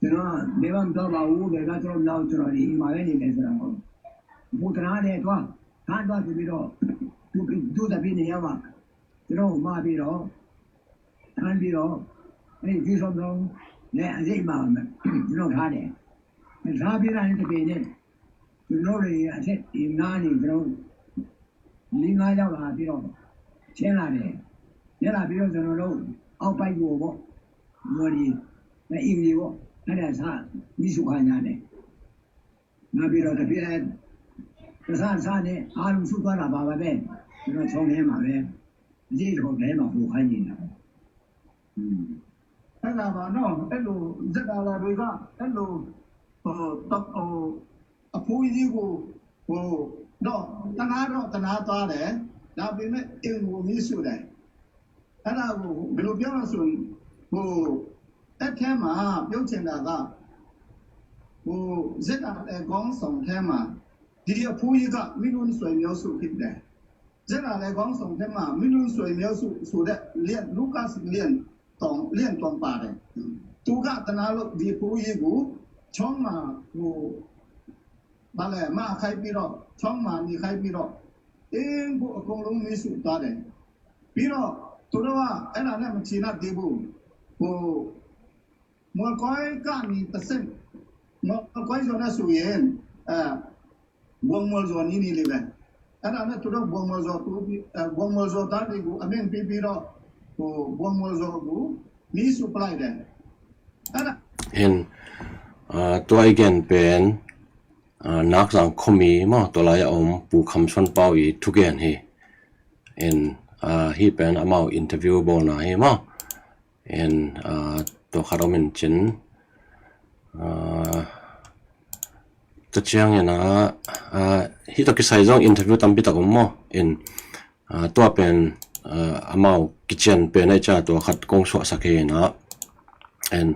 ကျွန်တော်ဘယ်မှမသွားပါဘူးဘယ်ကကျွန်တော်နောက်ကျွန်တော်ဒီအိမ်မှာပဲနေမယ်ဆိုတော့ဘုရားနဲ့သွားထားသွားဆိုပြီးတော့သူသူတပင်းနေရောက်ပါကျွန်တော်မပြီးတော့ခံပြီးတော့အဲ့ဒီကျေးဇူးတော်နဲ့အစိတ်မှာကျွန်တော်ထားတယ်ထားပြီးတာနဲ့တပင်းနဲ့ကျွန်တော်တွေအထက်ဒီနားနေကျွန်တော် လေးငါးယောက်လာပြီးတော့ဆင်းလာတယ်ဆင်းလာပြီးတော့ကျွန်တော်တို့အောက်ပိုက်ကိုပေါ့မော်ဒီမအင်ကြီးပေါ့အဲ့ဒါစမိစုခါညာတယ်နောက်ပြီးတော့တပြည့်လိုက်တစားစားနဲ့အားလုံးစုသွားတာပါပဲကျွန်တော်ဆုံးထဲမှာပဲအရေးတော်ထဲမှာဟိုခိုင်းနေတာอืมအဲ့ဒါပါတော့အဲ့လိုဇက်တာလာတွေကအဲ့လိုဟိုတော့ဟို အဖိုးကြီးကိုဟိုတော့တနာတော့တနာသွားတယ်ဒါပေမဲ့အိမ်ကိုမီးရှို့တယ်အဲ့ဒါကိုဘယ်လိုပြောလို့ဆိုရင်ဟိုအဲ့ထဲမှာပြောချင်တာကဟိုစစ်တပ်အကောင်းဆောင်ထဲမှာ ဒီအဖူးယက မီးလူနစွဲမျိုးစုဖြစ်တယ်။ ကျန်တာလည်းခေါင်းဆောင်ထဲမှာ မီးလူနစွဲမျိုးစုဆိုတဲ့ လျက် လူကစလျက် တောင် လျက်တောင်ပါတယ်။ သူကတနာလို့ ဒီအဖူးယကို ချောင်းမှာ ဟို ဘာလဲ မခိုင်းပြီးတော့ ချောင်းမှာနေခိုင်းပြီးတော့ အင်းကိုအကုန်လုံးမီးရှို့သွားတယ်။ ပြီးတော့ သူတို့က အဲ့ဒါနဲ့ မကျေနပ်သေးဘူး။ ဟို မော်ကွဲကနေတဆင့် မော်ကွဲရွာနဲ့ဆိုရင် အဲ ဘွမ်မော်ရွာနီးနီးလေးပဲ။ အဲ့ဒါနဲ့ သူတို့ ဘွမ်မော်ရွာကို အဲ ဘွမ်မော်ရွာသားတွေကို အမိန့်ပေးပြီးတော့ ဟို ဘွမ်မော်ရွာကို မီးရှို့ပလိုက်တယ်။ အဲ့ဒါ Hin, ah, tua i gen pen, ah, Nakzang khuami maw, tua lai a om Pu Kham Suan Pau i thugen hi. In, ah, hih pen amau interview bawlna hi maw. In, ah, tua khat om in cin, ah, tua ciangin ah, ah, hih tua kisai zong interview tampi tak om maw. In, ah, tua pen, ah, amau kician pen ai ca tua khat kong suahsak hi in ah. In,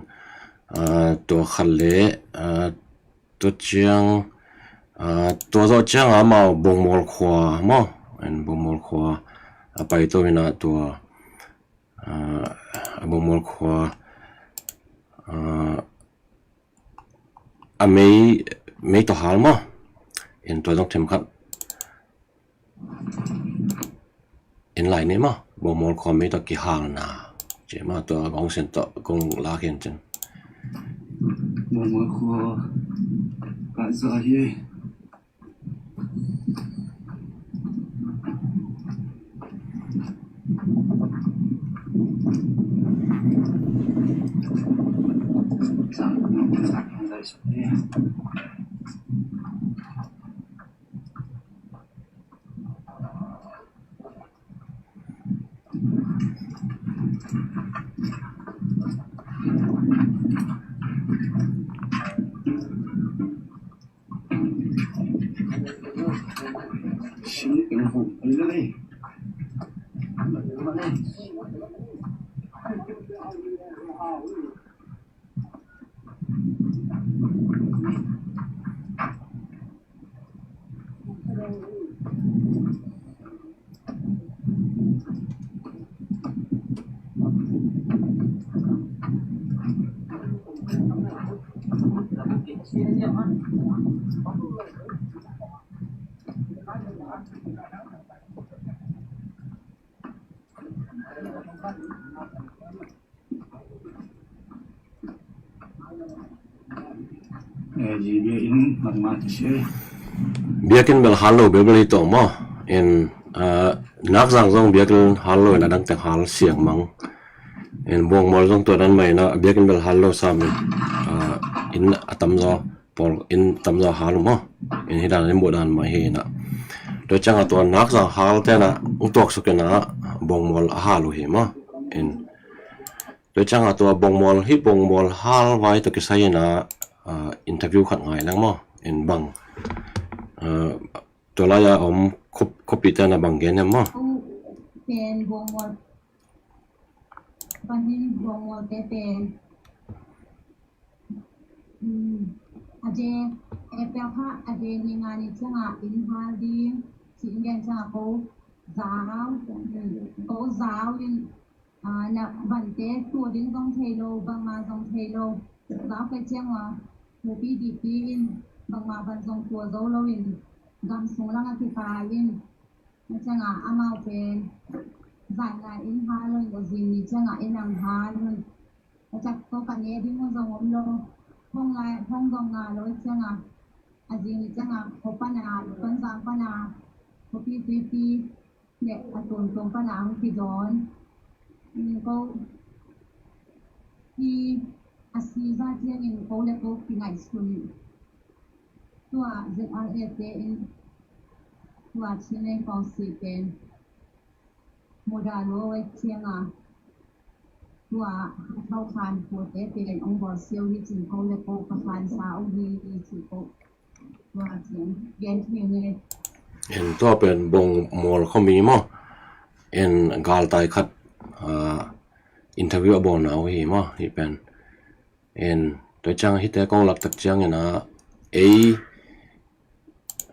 ah, tua khat le, ah, tua ciang, ah, tua zawh ciang amau Bongmual khua maw. In Bongmual khua a pai to in ah tua, ah, a Bongmual khua, ah, a mei, mei tawh hal maw. In tua zong themkhat in lai ni maw, Bongmual khua mei tawh kihalna. Ci maw, tua gong sen tawh gong lak in cin. Bongmual khua ka za hi. Biakinn bel hal lo bilbil hi tawh maw. In, ah, Nakzang zong biakinn hal lo in a dangte hal siang mang. In Bongmual zong tua dan mah in ah biakinn bel hal lo sam in, ah, in a tamzaw pawl in tamzaw hal uh maw. In hi dan in muh dan mah hi in ah. Tua ciangah tua Nakzang hal te in ah hong tuaksuk in ah Bongmual a hal uh hi maw. In tua ciangah tua Bongmual hi, Bongmual hal vai tua kisai in ah, ah, interview khat ngai leng maw. In bang, ah, tua lai a om khuap, khuapi te in ah bang gen hiam maw. Pen Bongmual, panin Bongmual te pen, um, a de, April kha a de ni nga ni ciangah inn hal ding ci in gen ciangah ko zau, um, ko zau in, ah, na vante tua ding zong thei lo, bangma zong thei lo. Zau pai ciang ua, hupi dipi in, bangma van zong tua zo lo in, gam sung lang a kipai in. Na ciangah amau pen, zan ngai in hal lo in, a zing ni ciangah in ang hal lo in. A ciak ko ka ne ding uh zong om lo, hong lai, hong zong nga lo ciangah, a zing ni ciangah, ko pana, Tonzang pana, ko pi tui pi, le a tuamtuam pana hong kidawn. In ko hi a si za ciangin ko le ko kingaihsun. Tua Z R A te in tua Chinland Council pen muda lo e cianga tua a thau khan ko te pen ong bawlsiau hi cin ko le ko ka khansa ong hi hi ci ko. In tua pen Bongmual khuami maw, in galtai khat, ah, interview a bawlna uh hi maw, hih pen. In tua ciang hihte kong laktak ciangin ah, ei,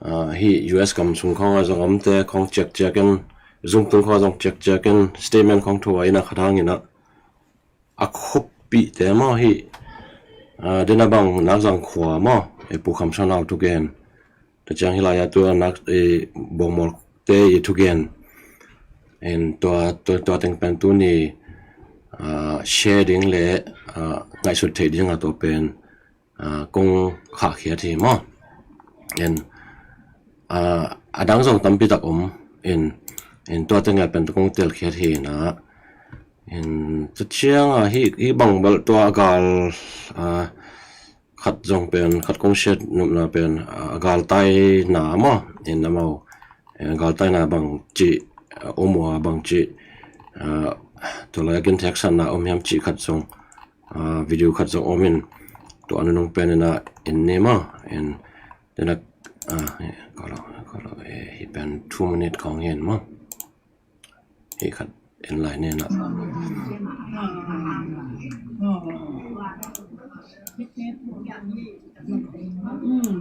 Hih U S gam sung khawng a zong omte khawng ciakciak in, zung tung khawng a zong ciakciak in statement khawng thu a inn a khat hangin ah, a khuapihte maw hih, dena bang Nakzang khua maw, Pu Kham Son Hau thugen, tua ciang hih lai-ah tua nak Bawngmawlte i thugen, tua teng pen tuni share ding le ngaihsut theih ding a tua pen kong khahkhiat hi maw. A dang zong tampi tak om in, tua teng a pen kong telkhiat hi na. Tua ciang a hih bang bel tua a gal khat zong pen, khat kong share nopna pen a galtaina maw, in amau galtaina bang cih om uh a, bang cih tua lai a gentheksakna om hiam cih khat zong, video khat zong om in, tua a nunung pen in ah en ni maw, in dena hih pen two minute khawng hi in maw. Hih khat en lai ni na.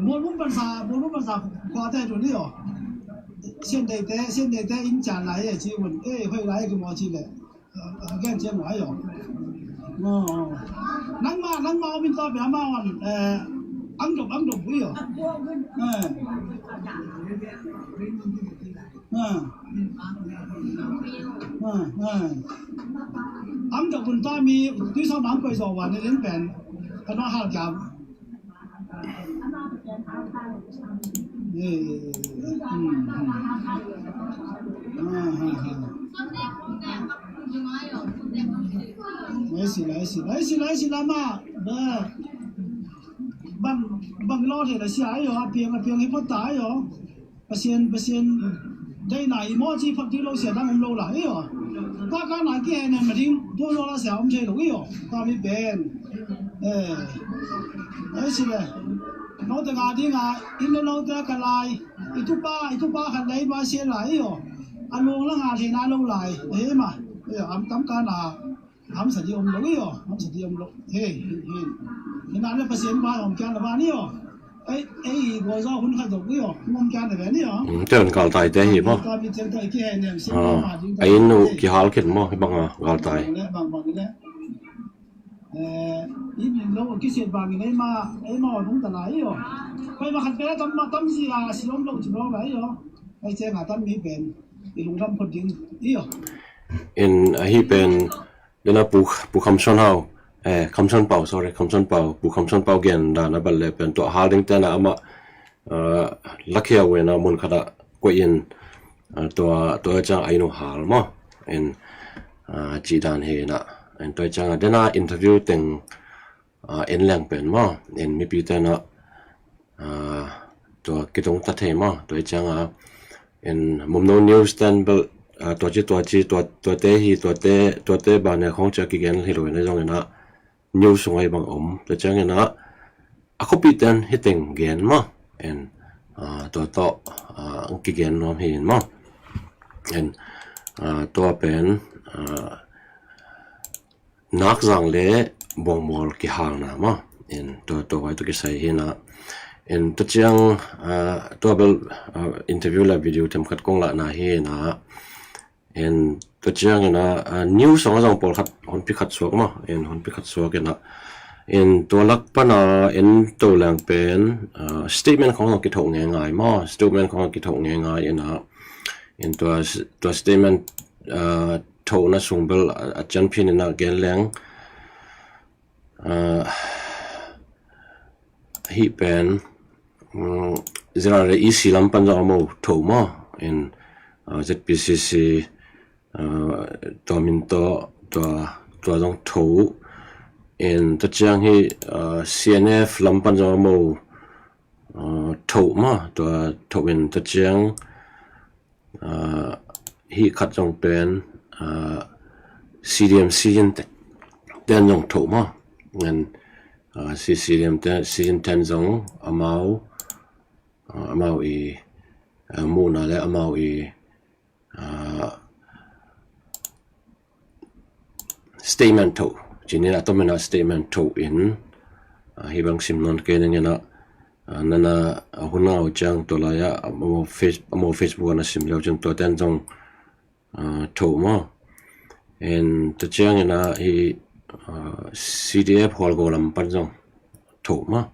Bawlung pansa, bawlung pansa khuate tu ni aw. Sian deite, sian deite in cian lai e ci un. Hoih lai e ki maw ci le. Gen cian lai aw. Nangma, nangma om in tua pia ma on. Ang dop, ang dop ui aw. Ang dop un ta mi tui sa mang koi zaw wan ni ling pen. Ka no hal kiam. Lai si, lai si, lai si, lai si lama. Bang, bang lo thei la sia ayo, a piang, a piang hi phot ta ayo. Pasian, Pasian deihna hi maw ci phot ding lo sia dang om lo la ayo. Ta ka na ki he ne ma ding, tu lo la sia om thei lo ayo. Ta mi pen. Eh. Ai si le. No te ga ding a, in le no te ka lai. I tu pa, i tu pa khat lai ma sia lai ayo. A long la nga thei na lo lai. Eh ma. Ayo, am tam ka na. Hamsa di om lo i aw, hamsa di om lo. He, he, he. Hina le Pasian ba om kian la ba ni aw. Ei, ei, go zo hun kha zo i aw, om kian la ba ni aw. Te on galtai te hi maw. Ka mi te te ki he nem si ma ding. Ai nu ki hal khen maw, hi bang a galtai. Bang le, bang, bang le. Eh, i min lo ki se bang le ma, ei ma dong ta la i aw. Pai ma khat pe tam ma tam si a si om lo ci lo la i aw. Ai che nga tam mi pen. I lungdam phot ding i aw. In ahi pen Dena Pu, Pu Kham Son Hau, eh, Kham Son Pau, sorry, Kham Son Pau, Pu Kham Son Pau gen dan a bal le pen tua hal ding tena amah, eh, lakhia wena mun khata koih in, eh, tua, tua ciang a inn uh hal maw. In, eh, ci dan hi na. In tua ciang a dena interview teng, eh, en leng pen maw. In mipi tena, ah, tua kidong ta thei maw, tua i ciang a. In Mumno News ten bel, ah, tua ci, tua ci, tua, tuate hi, tuate, tuate ba ne khong cia kigen hi lo in a zong in a. News sung a i bang om, tua ciang in a. A khuapih ten hi teng gen maw. In, ah, tua tawh, ah, kigen nuam hi in maw. In, ah, tua pen, ah, Nakzang le Bawngmual kihalna maw. In tua, tua vai tua kisai hi na. In tua ciang, ah, tua bel, ah, interview le video themkhat kong lahna hi na. In tua ciang in a, ah, news song a zong pawlkhat honpi khat suak maw. In honpi khat suak in a. In tua lak pana in to leng pen, ah, statement khong zong kitho ngengai maw. Statement khong zong kitho ngengai in a. In tua, tua statement, ah, thona sung bel a, a cianphin in a gen leng. Ah, hih pen, um, zira le E C lam pan zong a mo tho maw. In, ah, Z P C C, ah, tua min tawh, tua, tua zong tho. In tua ciang hi, ah, C N F lam pan zong a mo, ah, tho maw, tua tho in tua ciang, ah, hih khat zong pen, ah, C D M season te, ten zong tho maw. Ngan, ah, C-, C D M te, season ten zong amau, ah, amau i, ah, muhna le amau i, ah, statement tho. Cinin a tomin a statement tho in, ah, hih bang sim nawn kei ning in a, ah, nana, ah, hun ngau ciang tua lai-ah, ah, amau face-, amau Facebook ah na sim leu cin tua ten zong, ah, tho maw. En tua ciangin ah hi, ah, C D F Hualgo lam pan zong tho maw.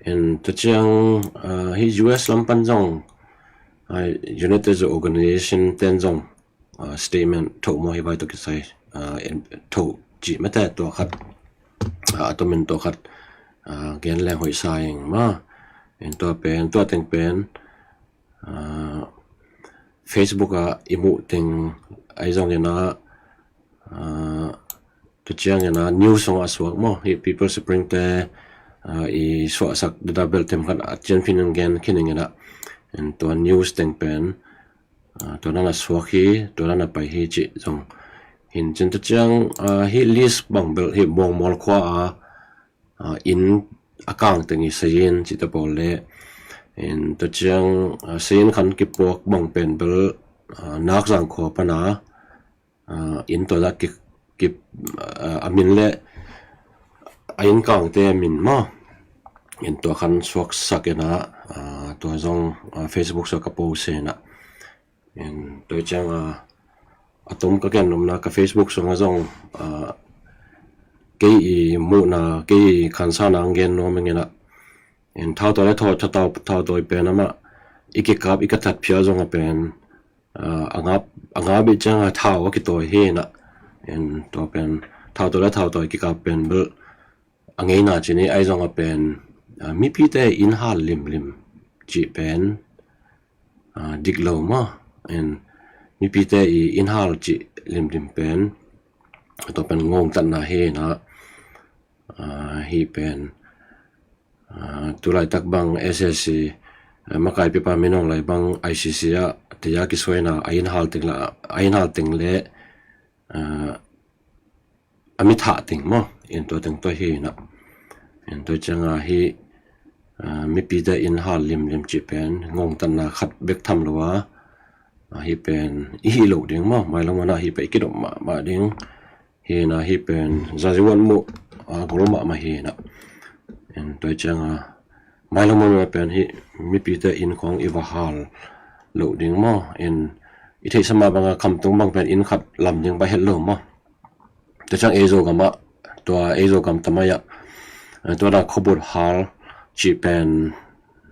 En tua ciang, ah, hi U S lam pan zong, ah, United Organization ten zong, ah, statement tho maw hi vai tawh kisai, ah, en, tho cih mate tua khat, ah, a tomin tua khat, ah, gen leng hoih sa ing maw. En tua pen, tua teng pen, ah, Facebook ah i muh teng ahi zongin ah, ah, tua ciangin ah news sungah a suak maw, hi People Spring te, ah, i suahsak dada bel themkhat a cianphin in gen khin ing in ah. En tua news teng pen, ah, tua dan a suak hi, tua dan a pai hi cih zong hi in cin tua ciang, ah, hi list bang bel hi Bawngmual khua ah, ah, inn a kang teng hi Sayin cih te pawl le, en tua ciang, ah, Sayin khan kipuak bang pen bel, ah, Nakzang khua pan a, ah, inn tua dah ki, ki, ah, a min le a inn kangte a min maw. En tua khan suaksak in ah, ah, tua zong, ah, Facebook sungah ka post hi in ah. En tua ciang, ah, a tom ka gen nopna ka Facebook sungah zong, ah, kei i muhna, kei i khansana ang gen nuam ing in ah. En thautawi le thaw, thautaw, thautawi pen amah i kikap, i ka that phial zong a pen, ah, a ngap, a ngap i ciang a thau a kitawi hi in ah. En tua pen thautawi le thautawi kikap pen bel a ngeina cih ni ahi zong a pen, ah, mipite inn hal limlim cih pen, ah, dik lo maw. En mipite i inn hal cih limlim pen, tua pen ngongtatna hi in ah, ah, hi pen, ah, tulaitak bang S A C, ah, makaipipa min hong lai bang I C C ah tei a kisuaina a inn hal teng la, a inn hal teng le, ah, a mi thah teng maw. En tua teng tua hi in ah. En tua ciang a hi, ah, mipite inn hal limlim cih pen ngongtatna khat bek tham lo a, ah, hi pen i hih loh ding maw. Mailam hun ah hi pen i kidop mahmah ding. Hi in ah hi pen zaziuan muh, ah, gol mahmah hi in ah. En tua ciang a mailam hun ah pen hi mipite inn khawng i va hal loh ding maw. En i theihsa mah bang a khamtung bang pen inn khat lam ding bang het lo maw. Tua ciang ei Zogam ah, tua ei Zogam tamai ah, eh, tua dan khuabut hal cih pen,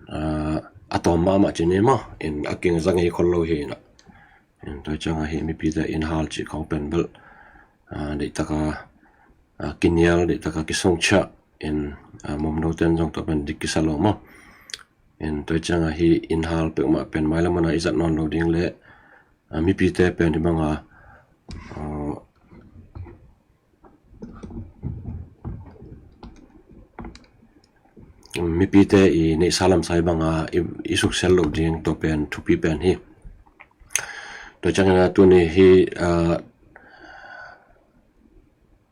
ah, a tawm mahmah cih ni maw. En a king za ngei khol lo hi in ah. En tua ciang a hi mipite inn hal cih khawng pen bel, ah, deihtak a, ah, kinial, deihtak a kisongciah. En, ah, mumno ten zong tua pen dik kisa lo maw. En tua ciang a hi inn hal peuhmah pen mailam hun ah i zat nawn lo ding le, ah, mipite pen hi bang a, ah, mipite i neihsa lamsa hi bang a i, i suksel loh ding tua pen thupi pen hi. Tua ciangin ah tuni hi, ah,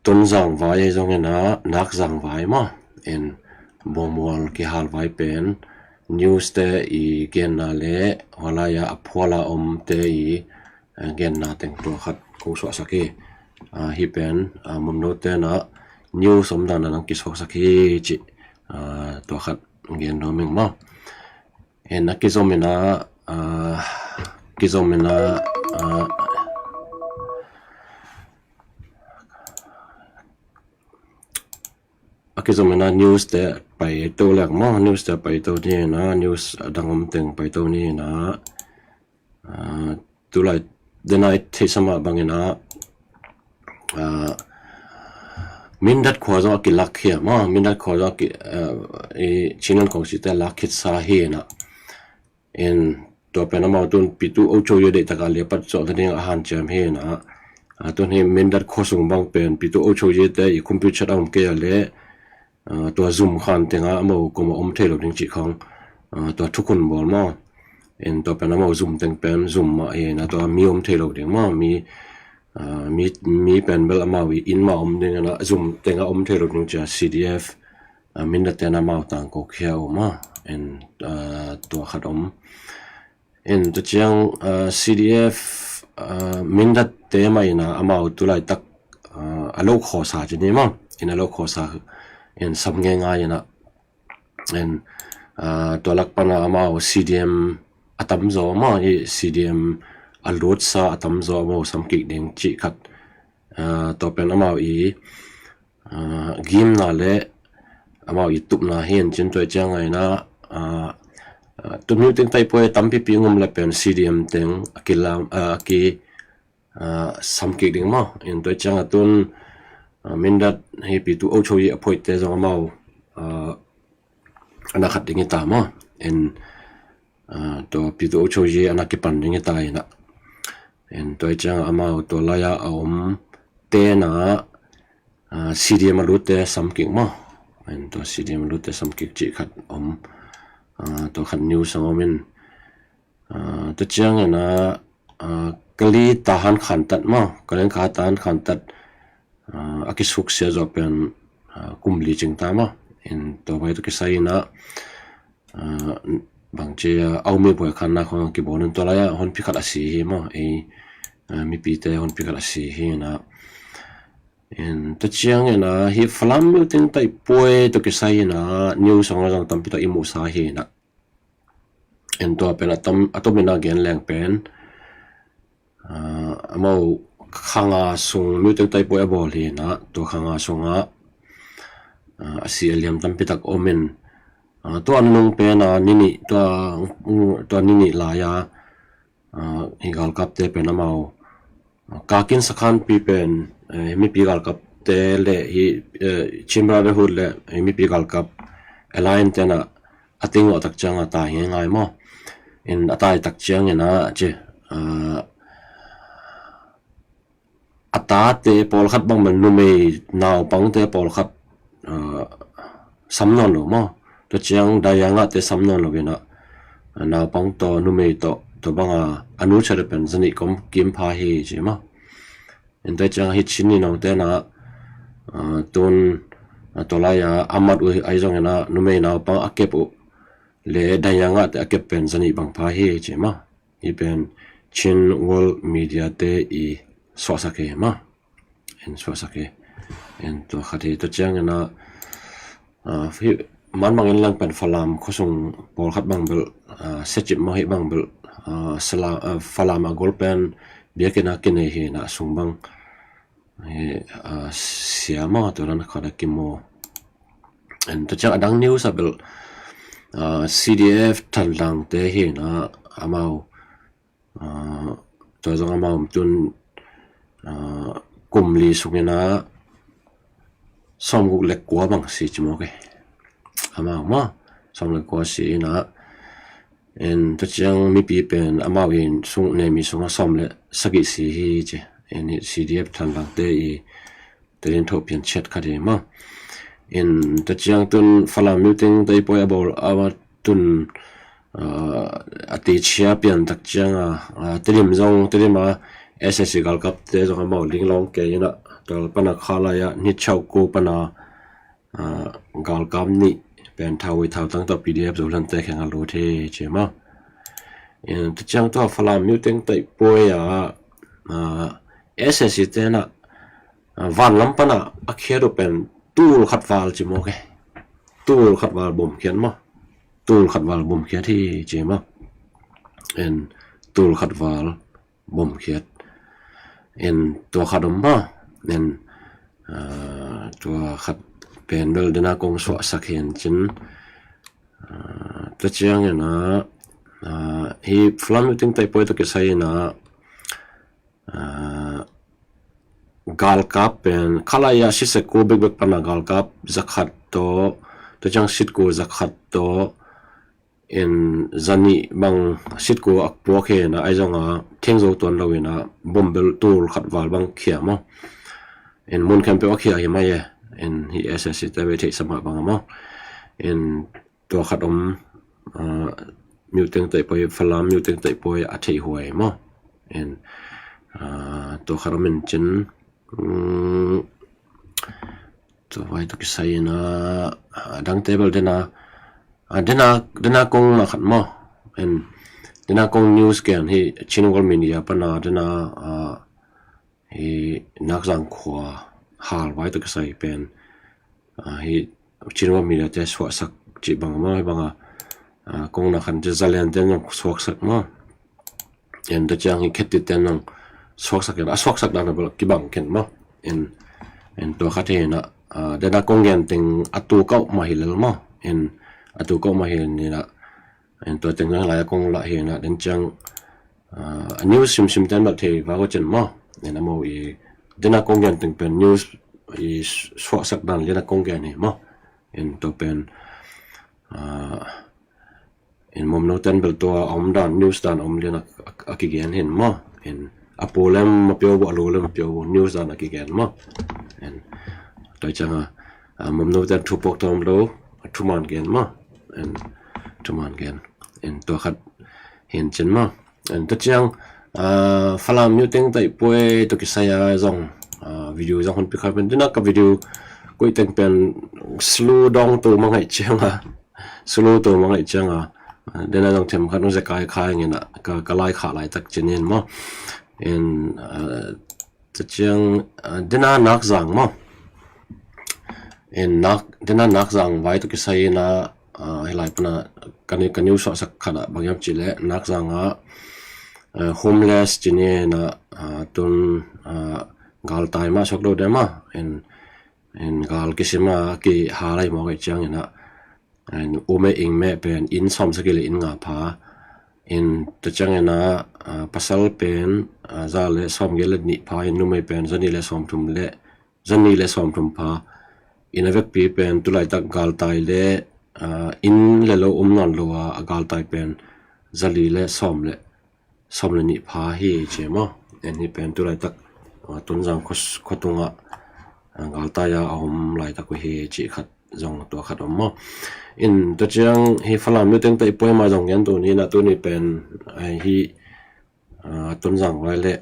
Tonzang vai ahi zongin ah Nakzang vai maw. En Bawngmual kihal vai pen news te i genna le hua lai a a phual a om te i, eh, genna teng tua khat kong suahsak hi. Ah, hi pen, ah, mumno ten ah news om dan a nang kisuaksak hi cih, ah, tua khat gen nuam ing maw. En a kizom in ah, ah, kizom in ah, ah, a kizom in ah news te paito lek maw, news te paito ni in ah, news a dang om teng paito ni in ah, ah, tulai den a i theihsa mah bangin ah, ah, Mindat khua zong a kilak khia maw, Mindat khua zong a ki, ah, i Chin Land Council te lak khitsa hi in ah. En tua pen amau tun Pyithu Ocho Ye deihtak a liapat zawh nading a hanciam hi in ah. Ah, tun hi Mindat khua sung bang pen Pyithu Ocho Ye te i khumpi ciat a om kei a le, ah, tua zum khan teng ah amau kuamah om thei lo ding cih khawng, ah, tua thukhun bawl maw. En tua pen amau zum teng pen zum mah hi in ah, tua mi om thei lo ding maw, mi, ah, mi, mi pen bel amau i inn mah om ding in ah, zum teng ah om thei lo ding ci a C D F, ah, Mindat ten amau tangko khia uh maw. En, ah, tua khat om. En tua ciang, ah, C D F, ah, Mindat te mah in ah amau tulaitak, ah, a lo khawsa ci ni maw. En a lo khawsa, en sam ngeingai in ah, En, ah, tua lak pana amau C D M a tamzaw maw, i C D M a lutsa a tamzaw amau samkik ding cih khat. Ah, tua pen amau i, ah, gimna le amau i tupna hi in cin tua ciang a ina, ah, ah, tu Myo Win teng taipoi tampipi ngum le pen C D M teng a kilam, ah, a ki, ah, samkik ding maw. In tua ciang a tun, ah, Mindat hi Pyithu Aung Chau-yi a phoihte zong amau, ah, a na khat ding hi ta maw. In, ah, tua Pyithu Aung Chau-yi a na kipan ding hi ta ina. In tua ciang amau tua lai-a a om tena, ah, C D M a lutte samkik maw. In tua C D M a lutte samkik cih khat om, ah, tua khat news a om in, ah, tua ciang ina, ah, Kali Tahan Khantat maw, Kalen Ka Tahan Khantat, ah, a kisuksia zawh pen, ah, kum li cing ta maw. In tua vai tua kisai ina, ah, bangci a, ah, Aung Mei Buai khanna khong kibawl in tua lai-a honpi khat a si hi maw. Ei, ah, mipite honpi khat a si hi ina. In tua ciang ina hi Falam Myo Win teng taipoi tua kisai ina news a zong tampi tawh i muhsa hi ina. En tua pen a tom, a tom ina gen leng pen, ah, amau kha nga sung Myo Win teng taipoi a bawl hi ina, tua kha nga sungah, ah, a si a liam tampi tak om in, ah, tua nung pen a ni nih, tua, tua ni nih lai-a, ah, hi galkapte pen amau, ah, Kakin Sakhanpi pen, eh, mipi galkapte le hi, eh, Chin Brotherhood le hi mipi galkap alliance tena a teng awh tak ciang a tai ngaingai maw. In a tai tak ciang ina ci, ah, a tate pawlkhat bang bel numei naupangte pawlkhat, ah, sam nawn lo maw. Tua ciang dayangahte sam nawn lo ina, ah, naupang tawh numei tawh tua banga a nu ciat pen zanih kom kim pha hi ci maw. In tua ciang hi Chin ni nongte na, ah, tun, ah, tua lai-a a mat uh ahi zong ina numei naupang a kep uh le dayangahte a kep pen zanih bang pha hi ci maw. Hi pen Chin World Media te i suahsak hi maw. En suahsak hi. En tua khat hi tua ciang ina, ah, hi man bangin lang pen Falam khuasung pawlkhat bang bel, ah, siacip maw hi bang bel, ah, sala, ah, Falam a gol pen biakinn a kinei hi ina sung bang hi, ah, sia maw tua dan khat a kimu. En tua ciang a dang news a bel, ah, C D F Thanlangte hi ina amau, ah, tua zong amau tun, ah, kum li sung ina sawmguk le kua bang si ci maw ke. Amau maw sawm le kua si ina, en tua ciang mipi pen amau in sung nemi sungah sawm le sagih si hi ci. En hi C D F Thanlangte i Tedim thoh pian ciat khat hi maw. In tua ciang tun Falam Myo Win teng taipoi a bawl a tun, ah, a teci a pian tak ciang a, ah, Tedim zong, Tedim a S S C galkapte zong amau linglawng kei ina, tua pana kha lai-a ni chauh ko pana, ah, galkap nih pen Thawi Thautang tawh P D F Zoland te kheng a lut hi ci maw. In tua ciang tua Falam Myo Win teng taipoi a, ah, S S C te na, ah, vanlam pana a khiat uh pen tul khat val ci maw ke. Tul khat val bom khiat maw. Tul khat val bom khiat hi ci maw. En tul khat val bom khiat. En tua khat om maw. En, ah, tua khat pen bel dena kong suahsak hi in cin. Ah, tua ciang ina, ah, hi Falam Myo Win teng taipoi tua kisai ina, ah, galkap pen kha lai-a sitsekku bekbek pana galkap zakhat tawh, tua ciang sitku zakhat tawh, in zanih bang sitku a puak hi ina, ahi zonga thengzo tuan lo ina bom bel tul khat val bang khia maw. In mun khempeuh a khia hi mai e. In hi S S C te ve theihsa mah bang a maw. In tua khat om, ah, Myo Win teng taipoi, Falam Myo Win teng taipoi a theih huai maw. In, ah, tua khat om in cin, mm, tua vai tua kisai ina, ah, dangte bel dena, ah, dena, dena kong na khat maw. In dena kong news ken hi Chin World Media pana dena, ah, hi Nakzang khua hal vai tua kisai pen, ah, hi Chin World Media te suahsak cih bang maw, hi banga, ah, kong na khan ci zalian ten zong suaksak maw. En, tua ciang hi kheti ten zong suaksak in, a suaksak dan a bel kibang khen maw. En, en tua khat hi na, ah, dena kong gen teng a tu kauh mah hi lel maw. En, a tu kauh mah hi ni na. En, tua teng zong lai a kong lah hi na, den ciang, ah, a news simsim ten bel thei va ko cen maw. En, a maw i, dena kong gen teng pen news i suaksak dan dena kong gen hi maw. En, tua pen, ah, en, mawmno ten bel tua a om dan, news dan a om lian a, a, a kigen hin maw. En, a pu lem a piau bo, a lu lem a piau bo, news dan a kigen maw. En, tua ciang a, a, mawmno ten thu pawk tawm lo, a thuman gen maw. En, thuman gen. En, tua khat hin cin maw. En, tua ciang, ah, Falam News teng tai puai tua kisai a zong, ah, video zong hun pi khat pen. Dena ka video koih teng pen slow dong to mangai ciang a. Slow to mangai ciang a. Ah, dena zong them khat nung zekai khai ngena ka, ka lai kha lai tak cinin maw. En, ah, tua ciang, ah, dena Nakzang maw. En, Nak, dena Nakzang vai tua kisai na, ah, hi lai pana ka ni, ka news suaksak khat a bang hiam cih leh Nakzang a, ah, homeless cinin a, ah, tun, ah, galtai mah suak lo dema. En, en, gal kisim a kiha lai mawk i ciang ina, en, u meh ing meh pen inn sawm sagih le inn nga pha. En, tua ciang ina, ah, pasal pen, ah, za le sawm giat le nih pha, en, numei pen za nih le sawm thum le, za nih le sawm thum pha. En, a vekpi pen tulaitak galtai le, ah, inn le lo um nawn lo a, a galtai pen za li le sawm le, sawm le nih pha hi ci maw. En, hi pen tulaitak, ah, Tonzang khua, khua tungah, ah, galtai a, a om laitak uh hi ci khat zong tua khat om maw. En, tua ciang hi Falam News teng tai puai mah zong gen tu ni na, tuni pen, ah, hi, ah, Tonzang vai le,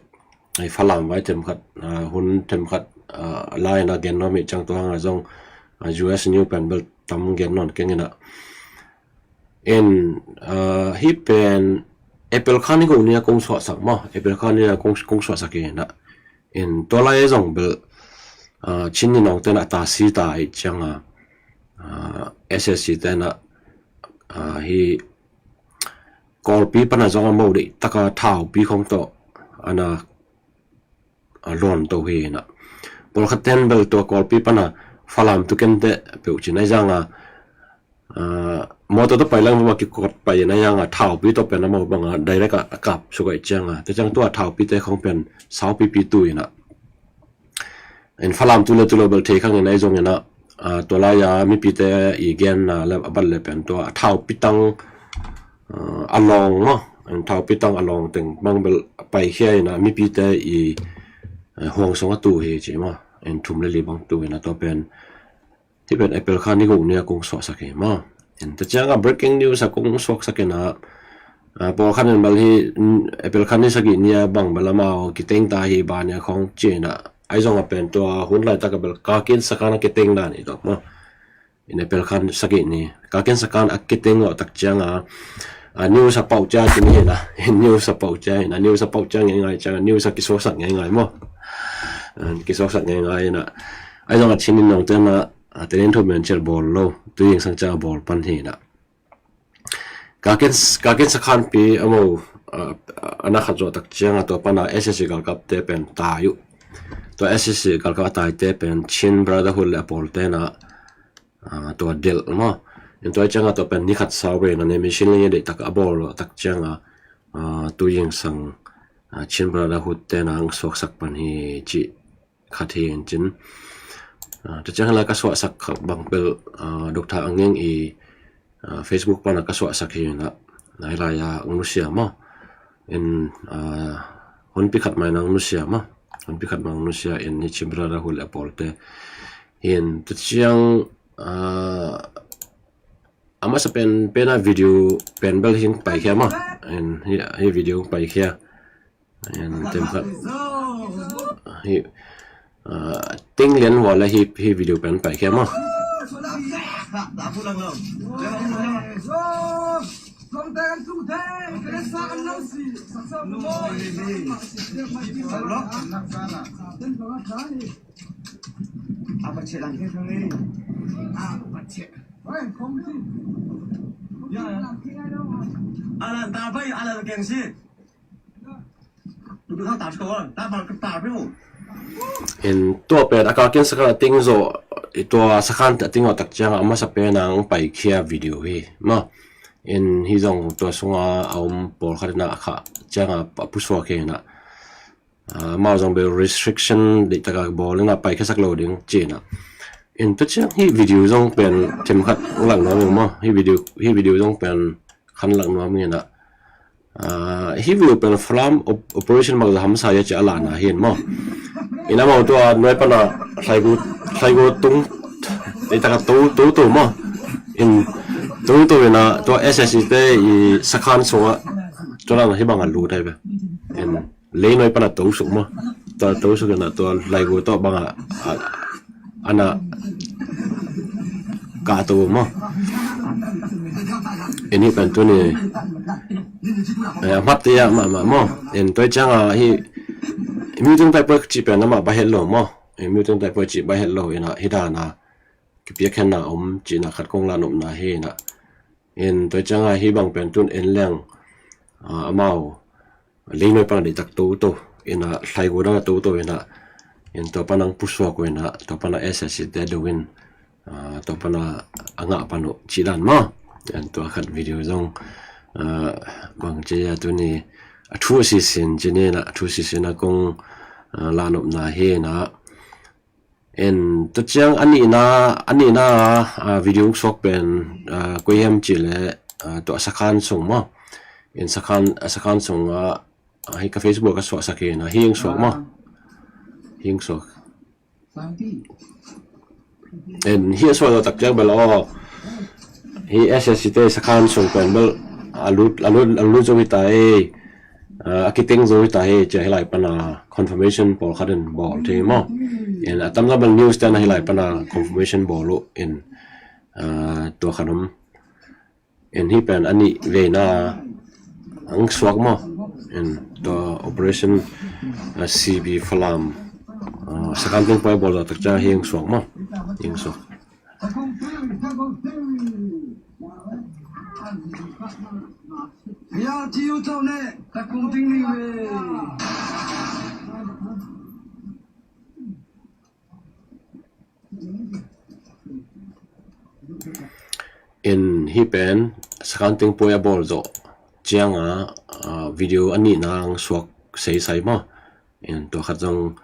ah, Falam vai them khat, ah, hun them khat, ah, lai na gen nuam hi ciang tua hang a zong, ah, U S News pen bel tam gen nawn keng ina. En, ah, hi pen April kha ni guk ni a kong suaksak maw, April kha ni a kong, kong suaksak hi na. En, tua lai zong bel, ah, Chin ni nong ten a ta si ta i ciang a, ah, S S C ten a, ah, hi Kawlpi pana zong a mo dei taka thaupi khong tawh ana, ah, lawn to hi na. Pawlkhat ten bel tua Kawlpi pana Falam tu kente peuh cin ai zanga, ah, mawtaw tawh pai lang ma kikot pai na zanga thaupi tawh pen a mo banga direct a, a kap suk ai cianga. Te ciang tua thaupi te khong pen saupipi tu ina. En, Falam tu le tu lo bel thei khang ina i zong ina, ah, tua lai a mipite i gen na le a bat le pen tua a thaupi tang, ah, a lawng maw. En, thaupi tang a lawng teng bang bel paikhia ina mipite i, eh, huang song a tu hi ci maw. En, thum le li bang tu ina tua pen. Hi pen April kha ni guk ni a kong suaksak hi maw. En, tua ciang a breaking news a kong suaksak ina, ah, pawlkhat in bel hi, mm, April kha ni sagih ni a bang bel amau kiteng ta hi ba ni a khong ci ina. Ai zong a pen tua hun laitak a bel Kakin Sakan a kiteng dan i dok maw. En, April kha sagih ni Kakin Sakan a kiteng awh tak ciang a, ah, news a pau cia ci ni ina. News a pau cia ina, news a pau cia ngei ngai ciang a, news a kisuaksak ngei ngai maw. Ah, kisuaksak ngei ngai ina. Ai zong a Chin ni nong ten a, ah, tenin thu men cial bawl lo, tu ing sang ciang a bawl pan hi na. Kakin, Kakin Sakhanpi a mo, ah, ana khat zawh tak ciang a tua pana S S C galkap te pen tai uh. Tua S S C galkap a tai te pen Chin Brotherhood le a pawl te na, ah, tua delh maw. En, tua ciang a tua pen ni khat sau ve na ne mi sin le deih tak a bawl tak ciang a, ah, tu ing sang, ah, Chin Brotherhood te na ang suaksak pan hi ci khat hi in cin. Ah, tua ciang hi lai ka suaksak khat bang bel, ah, Doctor Angeng i, ah, Facebook pana ka suaksak hi na, nai lai a ang nusia maw. En, ah, hun pi khat mai nang nusia maw. Hun pi khat mai nang nusia en hi Chin Brotherhood le a pawl te. Hi in tua ciang, ah, a masa pen, pen a video pen bel hing paikhia maw. En, hi, hi video paikhia. En, tem khat. Hi, ah, ting lian hua le hi, hi video pen paikhia maw. In tua pen a kakin sakhan a ting zawh, i tua sakhan a ting zawh tak ciangah a masa pen ang paikhia video hi maw. In hi zong tua sunga a om pawlkhat inah a khah ciangah a pusuak hi inah, ah, amau zong bel restriction deihtaka bawl inah paikhiasak lo ding ci inah. In tua ciang hih video zong pen themkhat lak nuam ing maw. Hih video, hih video zong pen khan lak nuam ing inah. Ah, hih video pen Falam op-, operation bangzah hamsa ia ci a lahna hi in maw. In amau tua nuai pana hlaigu, hlaigu tung, deihtaka to, to, to maw. In to, to inah tua S S C te i sakhan sungah tua dan hi bangah lut hai ve. In lei nuai pana to suk maw. Tua to suk inah tua hlaigu tawh bangah, ah, ana kah to maw. In hih pen tuni, eh, a hmat te ah mahmah maw. In tua ciangah hih Myo Teng Taipoi cih pen amah baih het lo maw. In Myo Teng Taipoi cih baih het lo inah hih dana kipiakkhiatna om cih inah khat kong lah nopna hi inah. In tua ciangah hih bang pen tun en leng, ah, amau lei nuai pana deihtaka to, to inah hlaigu dangah to, to inah. In tua pana ang pusuak uh inah tua pana S S C te do in, ah, tua pana a ngah pan uh cih dan maw. In tua khat video zong, ah, bang ci a tuni a thu sisin ci ni inah a thu sisin a kong, ah, lah nopna hi inah. In tua ciang a nihna, a nihna, ah, video suak pen, ah, koi hiam cih leh, ah, tua sakhan sung maw. In sakhan, sakhan sungah, ah, hih ka Facebook a suaksak hi inah hih ang suak maw. Hih ang suak. In hih a suak zawh tak ciang bel aw, hih S S C te sakhan sung pen bel a lut, a lut, a lut zo hi ta ei. Ah, a kiteng zo hi ta hi ci a hih lai pana confirmation pawlkhat in bawl thei maw. In a tamzaw bel news te na hih lai pana confirmation bawl uh in, ah, tua khat om. In hih pen a nih veina ang suak maw. In tua operation, ah, C B Falam, ah, sakhan teng poi bawl zawh tak ciang hih ang suak maw. Hih ang suak. In hih pen sakhan teng poi a bawl zawh cianga, ah, video a nihna ang suak seisai maw. In tua khat zong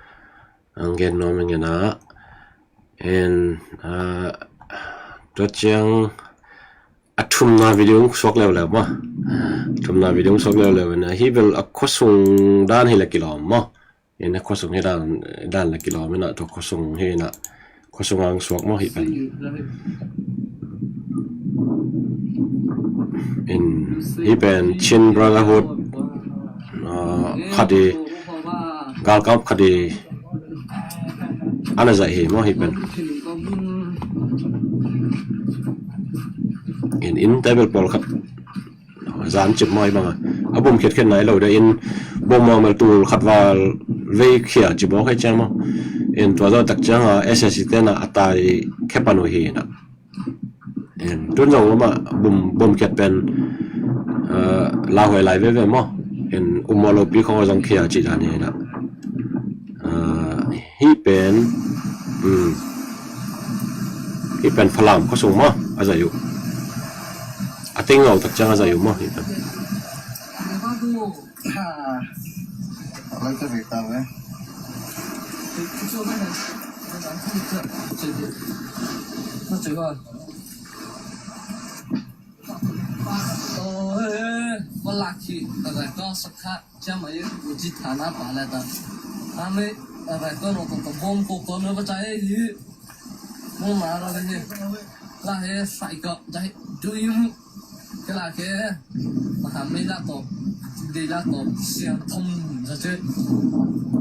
ang gen nuam ing inah. In, ah, tua ciang a thumna video ang suak leuleu maw. A thumna video ang suak leuleu inah hih bel a khuasung dan hi la kilawm maw. In a khuasung hi dan, dan la kilawm inah tua khuasung hi inah khuasung ang suak maw hih pen. In hih pen Chin Brotherhood, ah, khat i galkap khat i ana zaih hi maw hih pen. In, in table pawlkhat zan cip mawi banga a bum khiatkhiat nai lo de in bom mawng mel tul khat val vei khia ci bawk hei ciang maw. In tua zawh tak cianga S S C tena a tai khepan uh hi inah. In tun zong lama bum, bom khiat pen, ah, lauhuai lai veve maw. In um maw lopi khong a zong khia ci dan hi inah. Ah, hih pen, um, hih pen Falam khuasung maw a zaih uh. A teng lo tak ciang a zaih uh maw hih pen.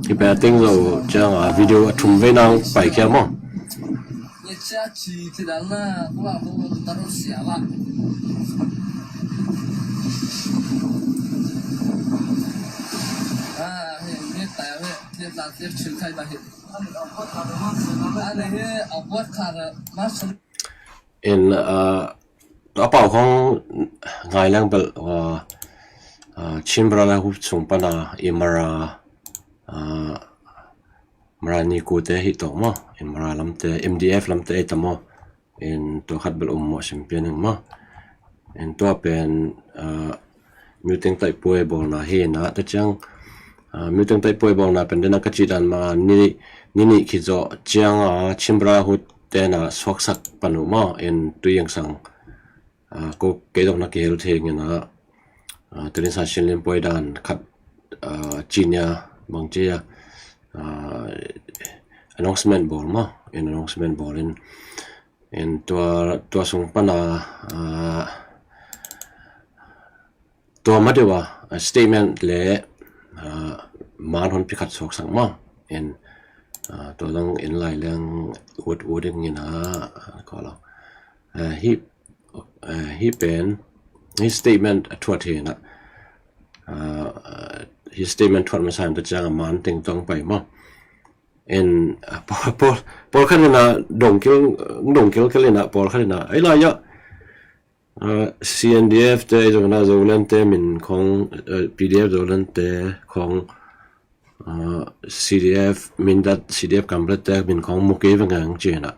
Hih pen a teng zo cianga video a thum vei nang paikhia maw. In, ah, tua pau khong ngai leng bel, ah, ah, Chin Brotherhood sung pana i Mara, ah, Mara ni kute hi tawh maw, in Mara lamte, M D F lamte ei ta maw, in tua khat bel um maw, sim pian ing maw. In tua pen, ah, Myo Teng Taih Puai bawlna hi na, tua ciang, ah, Myo Teng Taih Puai bawlna pen dena ka cih dan ma ni, ni nih khit zawh ciang a Chin Brotherhood tena suaksak pan uh maw, in tui iang sang, ah, ko kei dong na kihel thei ngena, ah, Trin Sa Shin Lim Puai dan khat, ah, cinia bang cia, ah, announcement bawl maw, in announcement bawl in, in tua, tua sung pana, ah, tua ma deuh a, ah, statement le, ah, man hon pi khat suaksak maw, in, ah, tua dong in lai leng ut ut ding in a, ah, ko lo. Ah, hi, ah, hi pen, hi statement a thuat hi na, ah, hi statement thuat masa in tua ciang a man teng tong pai maw. In, ah, pawl, pawl, pawl khat in a dong kil, dong kil kil in a pawl khat in a, ei lai ya, ah, C N D F te, ei zong na Zoland te min khong, ah, P D F Zoland te khong, ah, C D F Mindat, C D F Kamlet te min khong mu kei veng ang ci na.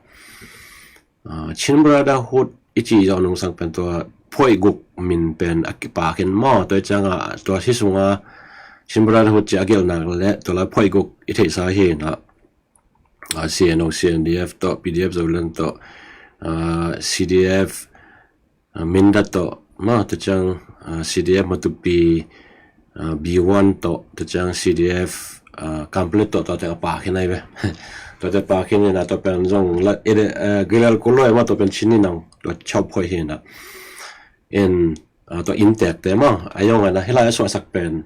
Ah, Chin Brotherhood i ci zawh nungsang pen tua phoih guk min pen a kipak in maw, tua ciang a tua hi sunga Chin Brotherhood ci a gelhnak le tua lai phoih guk i theihsa hi na, ah, C N O, C N D F tawh, P D F Zoland tawh, ah, C D F, ah, Mindat tawh maw, tua ciang, ah, C D F Matupi, ah, B one tawh, tua ciang C D F, ah, Kamlet tawh, tua teng a pak hi nai ve. Tua teng pak hi nai na, tua pen zong la, eh, eh, Gilal Kuloi maw, tua pen Chin Ni Nong, tua chau phoih hi na. In, ah, tua inntek te maw, a yong a na, hi lai a suaksak pen,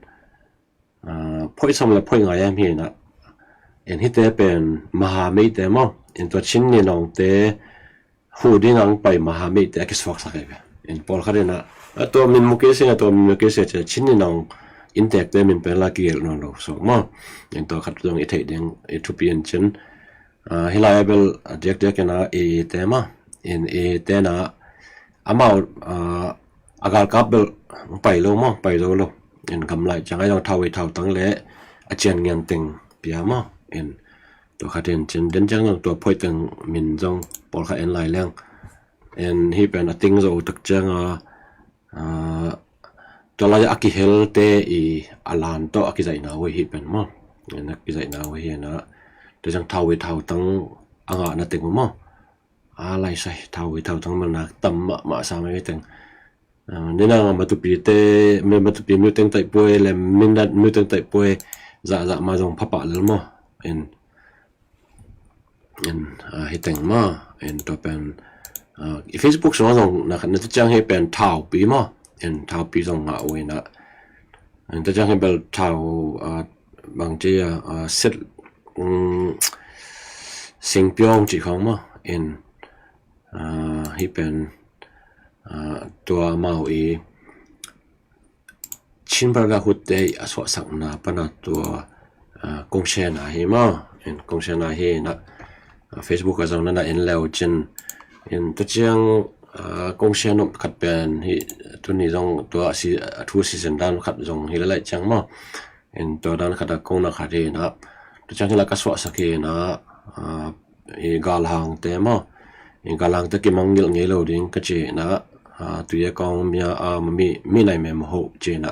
ah, phoih sawm le phoih nga em hi na. In hite pen maha meite maw, in tua Chin Ni Nong te hu ding ang pai maha meite a kisuaksak ei ve. In pawl khat in a, a tua min mu kei se, a tua min mu kei se ci, Chin Ni Nong inntek te min pen la kigelh nawn lo suak maw. In tua khat zong i theih ding, i thupi in cin. Ah, hi lai a bel, ah, diakdiak in a, i te maw. In i te na, amau, ah, a galkap bel pai lo maw, pai lo lo. In gamlai ciang a zong thau i thau tang le a cian ngian teng pia maw. In tua khat in cin, den ciang zong tua phoih teng min zong pawl khat en lai leng. In hi pen a ting zo tak ciang a, ah, tua lai a kihel te i a lan tawh a kizaihna uh hi pen maw. In a kizaihna uh hi na, tua ciang thau i thau tang a ngahna teng uh maw. A lai sai, thau i thau tang melna tam mahmah sa mai teng. Ah, ni nang a Matupi te, mi Matupi Myo Teng Taih Puai le Mindat Myo Teng Taih Puai zahzah ma zong phapah lel maw. In, in, ah, hi teng maw. In tua pen, ah, i Facebook sung zong na khat na tua ciang hi pen thaupi maw. In thaupi zong ngah uh in a. In tua ciang hi bel thau, ah, bang ci a, ah, set, um, singpiawng ci khong maw. In, ah, hi pen, ah, tua amau i Chin Brotherhood te a suahsakna pana tua, ah, kong share na hi maw. In kong share na hi na, ah, Facebook a zong na na en leu cin. In tua ciang, ah, kong share nop khat pen hi tuni zong tua si, a thu sisin dan khat zong hi lai ciang maw. In tua dan khat a kong na khat hi na. Tua ciang hi la ka suahsak hi na, ah, i galhang te maw. I galhang te kimangngilh ngei lo ding ka ci na, ah, tui a kong mia, ah, mi, mi nai mem ho ci na.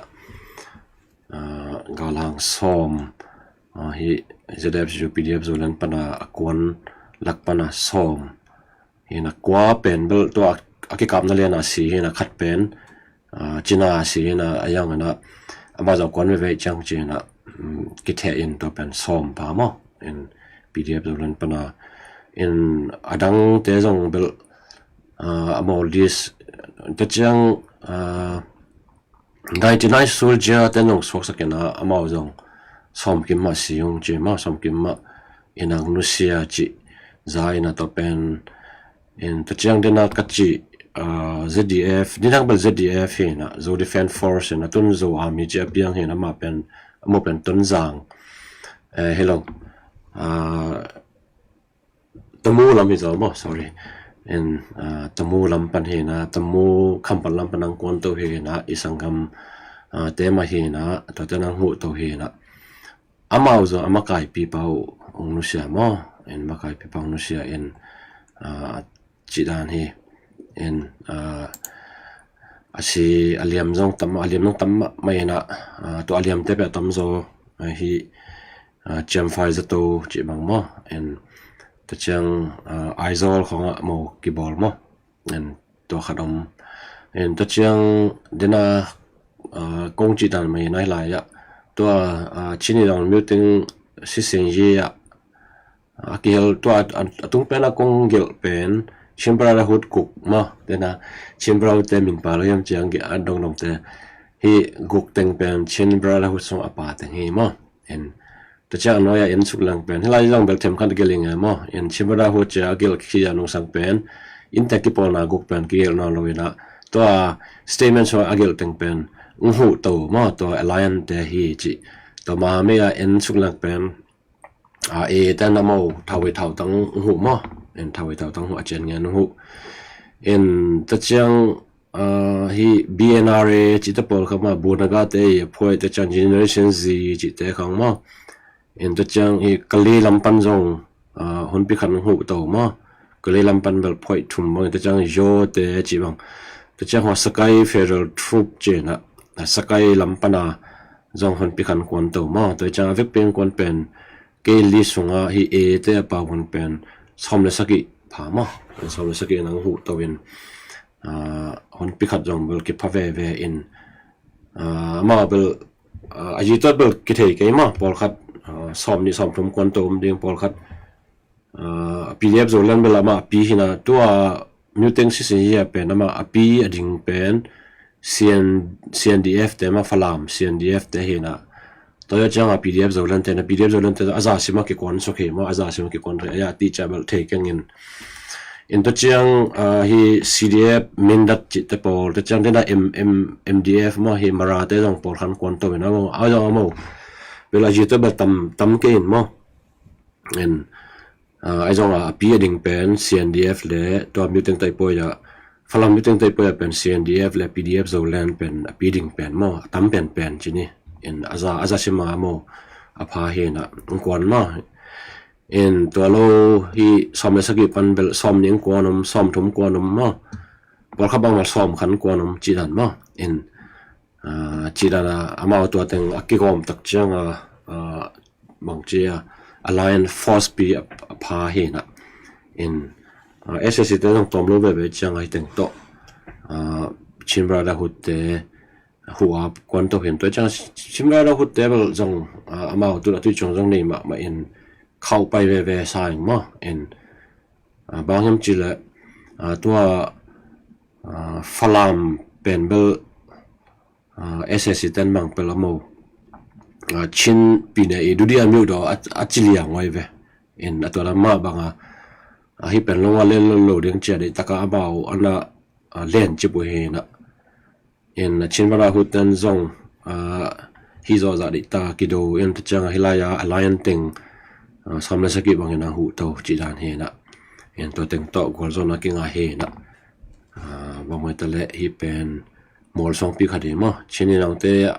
Ah, galhang sawm, ah, hi Z F U P D F Zoland pana a kuan lak pana sawm. Hi na kua pen bel tua a kikapna lian a si hi na khat pen, ah, Cina si hi na a yang a na, ama zong kuan veve ciang ci na, um, kithe in tua pen sawm pa maw. In P D F Zoland pana in a dang te zong bel, ah, a maw list te ciang, ah, ninety-nine soldier te nong suaksak in a amau zong sawm kim mah si hong ci maw, sawm kim mah in ang nusia ci za in a tua pen in tua ciang dena ka ci, ah, Z D F, ni dang bel Z D F hi na, Zo Defense Force hi na, tun Zo Army ci a piang hi na, ma pen, a mu pen Tonzang, eh, hi lo, ah, Tamu lam hi zaw maw, sorry. En, ah, Tamu lam pan hi na, Tamu Khampat lam pan ang kuan to hi na, i sanggam, ah, te mah hi na, tuate nang huh to hi na. Amau zong a makaipipa uh ong nusia maw? En, makaipipa ong nusia en, ah, cih dan hi. En, ah, a si a liam zong tam, a liam zong tam mah, mah hi na, ah, tua a liamte pia tam zaw, ah, hi, ah, ciamfai zato cih bang maw? En, tua ciang, ah, Aizawl khawngah maw kibawl maw? En, tua khat om. En, tua ciang dena, ah, kong cih dan mah hi na hi lai ah. Tua, ah, Chin i dang Myo Teng sising hi ah. A kihel tua a, a, a tung pen a kong gelh pen Chin Brotherhood guk maw? Dena Chin Brotherhood te min pha lo hiam ciang gelh a dongdong te. Hi guk teng pen Chin Brotherhood sung a pa teng hi maw? En, tua ciang a nuai a en suk leng pen, hi lai zong bel them khat gelh ing e maw? En, Chin Brotherhood cia a gelh khi a nungsang pen, innte kipawlna guk pen kigelh nawn lo in ah, tua statement sung a gelh teng pen ong huh to maw? Tua alliance te hi cih. Tua mah mei a en suk leng pen, a, e te na maw, thau e thau tang ong huh maw? En, thau e thau tang huh a cian ngen ong huh. En, tua ciang, ah, hi B N R A cihte pawl kha maw, Bu Naga te i phuai, tua ciang Generation Z cihte khang maw? En, tua ciang hi Kale lam pan zong, ah, honpi khat ong huh to maw? Kale lam pan bel phuai thum bang, tua ciang Zo te cih bang. Tua ciang hua Sagaing Federal Troop cih na, ah, Sagaing lam pan a zong honpi khat kuan to maw? Tua ciang a vekpi ong kuan pen, kei list sungah hi A te a pau hun pen sawm le sagih pha maw? Sawm le sagih nang huh to in, ah, honpi khat zong bel kipha veve in, ah, amau bel, ah, a zituat bel kithei kei maw? Pawlkhat, ah, sawm nih sawm thum kuan to om ding, pawlkhat, ah, P D F Zoland bel amah a pi hi na, tua Myo Teng sising hi a pen amah a pi a ding pen C N, C N D F te maw, Falam C N D F te hi na. Tua ciang a P D F Zoland te na, P D F Zoland te a za sim a kikuan suk hi maw, a za sim a kikuan hi a, a ya ti cia bel thei keng in. En, tua ciang, ah, hi C D F Mindat cihte pawl, tua ciang dena M, M, M D F maw, hi Mara te zong pawl khan kuan to in a maw, a zong a maw. Bel a zituat bel tam, tam kei in maw. En, ah, a zong a pi a ding pen C N D F le tua Myo Teng Taipuai a, Falam Myo Teng Taipuai a pen C N D F le P D F Zoland pen a pi ding pen maw, a tam pen pen ci ni. En, a za, a za sim a maw, a pha hi na, ong kuan maw. En, tua lo hi sawm le sagih pan bel sawm nih ong kuan om, sawm thum kuan om maw. Pawlkhat bang bel sawm khat kuan om cih dan maw. En, ah, cih dan a, amau tua teng a kigawm tak ciang a, ah, bang ci a, alliance force pi a, a pha hi na. En, ah, S A C te zong tawm lo veve ciang a hi teng tawh, ah, Chin Brotherhood te huh a kuan to hi na. Tua ciang Chin Brotherhood te bel zong, ah, amau tu a tui ciang zong nei mahmah in khauh pai veve sa ing maw. En, ah, bang hiam cih leh, ah, tua, ah, Falam pen bel, ah, S A C ten bang pel a maw, ah, Chin pyine i dudia myo do a, a ci liang oi ve. En, a tua lam mah bang a, ah, hi pen lo a len lo lo ding cia dei taka amau ana, ah, len ci pui hi na. En, a Chin Brotherhood ten zong, ah, hi zawh zah dih ta kido in, tua ciang a hi lai a alliance teng, ah, sawm le sagih bangin a huh to cih dan hi na. En, tua teng tawh gualzawhna kinga hi na. Ah, bang mai ta leh hi pen mual suangpi khat hi maw. Chin i nangte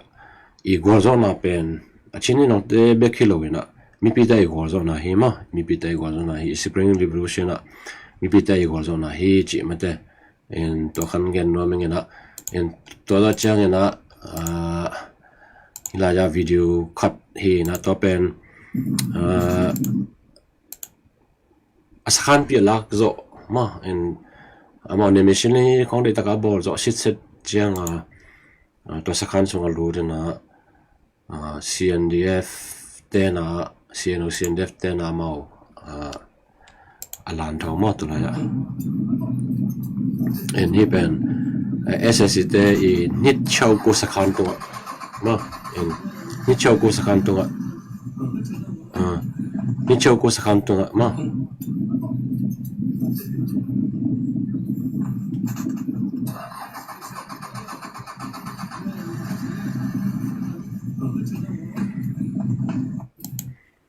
i gualzawhna pen, a Chin i nangte bek hi lo in a, mipite i gualzawhna hi maw. Mipite i gualzawhna hi, Spring Revolution a mipite i gualzawhna hi cih mate. En, tua khan gen nuam ing in a, en, tua tua ciang in a, ah, hi lai a video khat hi in a, tua pen, ah, a sakhanpi a lak zawh maw, en, amau ne mission hi khawng dei taka bawl zawh sitset ciang a, ah, tua sakhan sung a lut in a, ah, C N D F te na, C N O C N D F te na amau, ah, a lan tho maw tu lai a. En, hi pen, eh, S A C te i Hnit Chau Ko sakhan tungah maw, en, Hnit Chau Ko sakhan tungah, ah, Hnit Chau Ko sakhan tungah maw.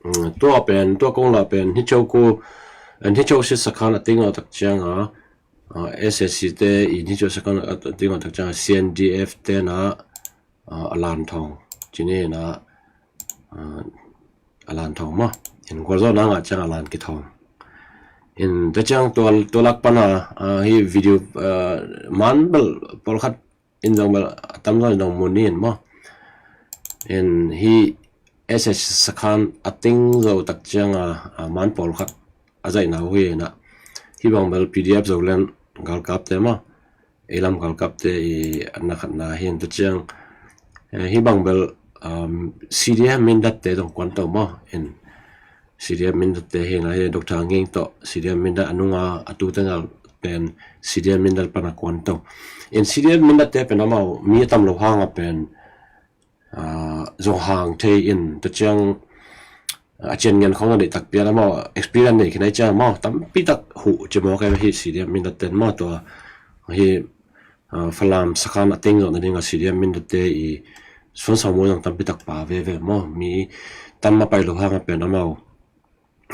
Mm, tua pen, tua kong la pen, Hnit Chau Ko, eh, Hnit Chau sit sakhan a ting a tak ciang a, SSC te i ni cu second a ting a tak ciang CNDF te na a lan thawng cini na a lan thawng maw. In gualzawhna ngah ciang a lan kithawng. In ta ciang tua lak pana hi video man bel pawlkhat in zong bel a tamzaw in zong mu ni in maw. In hi SSC sakhan a ting zo tak cianga man pawlkhat a zaihna uh hi inah hi bang bel PDF Zoland galkapte maw, ei lam galkapte i a na khatna hi in ta ciang hi bang bel CDF Mindat te zong kuan to maw. In CDF Mindat te hi na hi Doctor Nging tawh CDF Mindat a nunga a tu tengal pen CDF Mindat pana kuan to. In CDF Mindat te pen amau mi a tam lo hanga pen zong hang thei in ta ciang a cian ngen khong a deih tak pian amau experience nei khinai ciang amau tampi tak huh ci maw kai hi CDF Mindat ten maw tua hi Falam sakhan a teng zawhna dinga CDF Mindat te i suan sawm mu zong tampi tak pa veve maw. Mi tam a pai lo hanga pen amau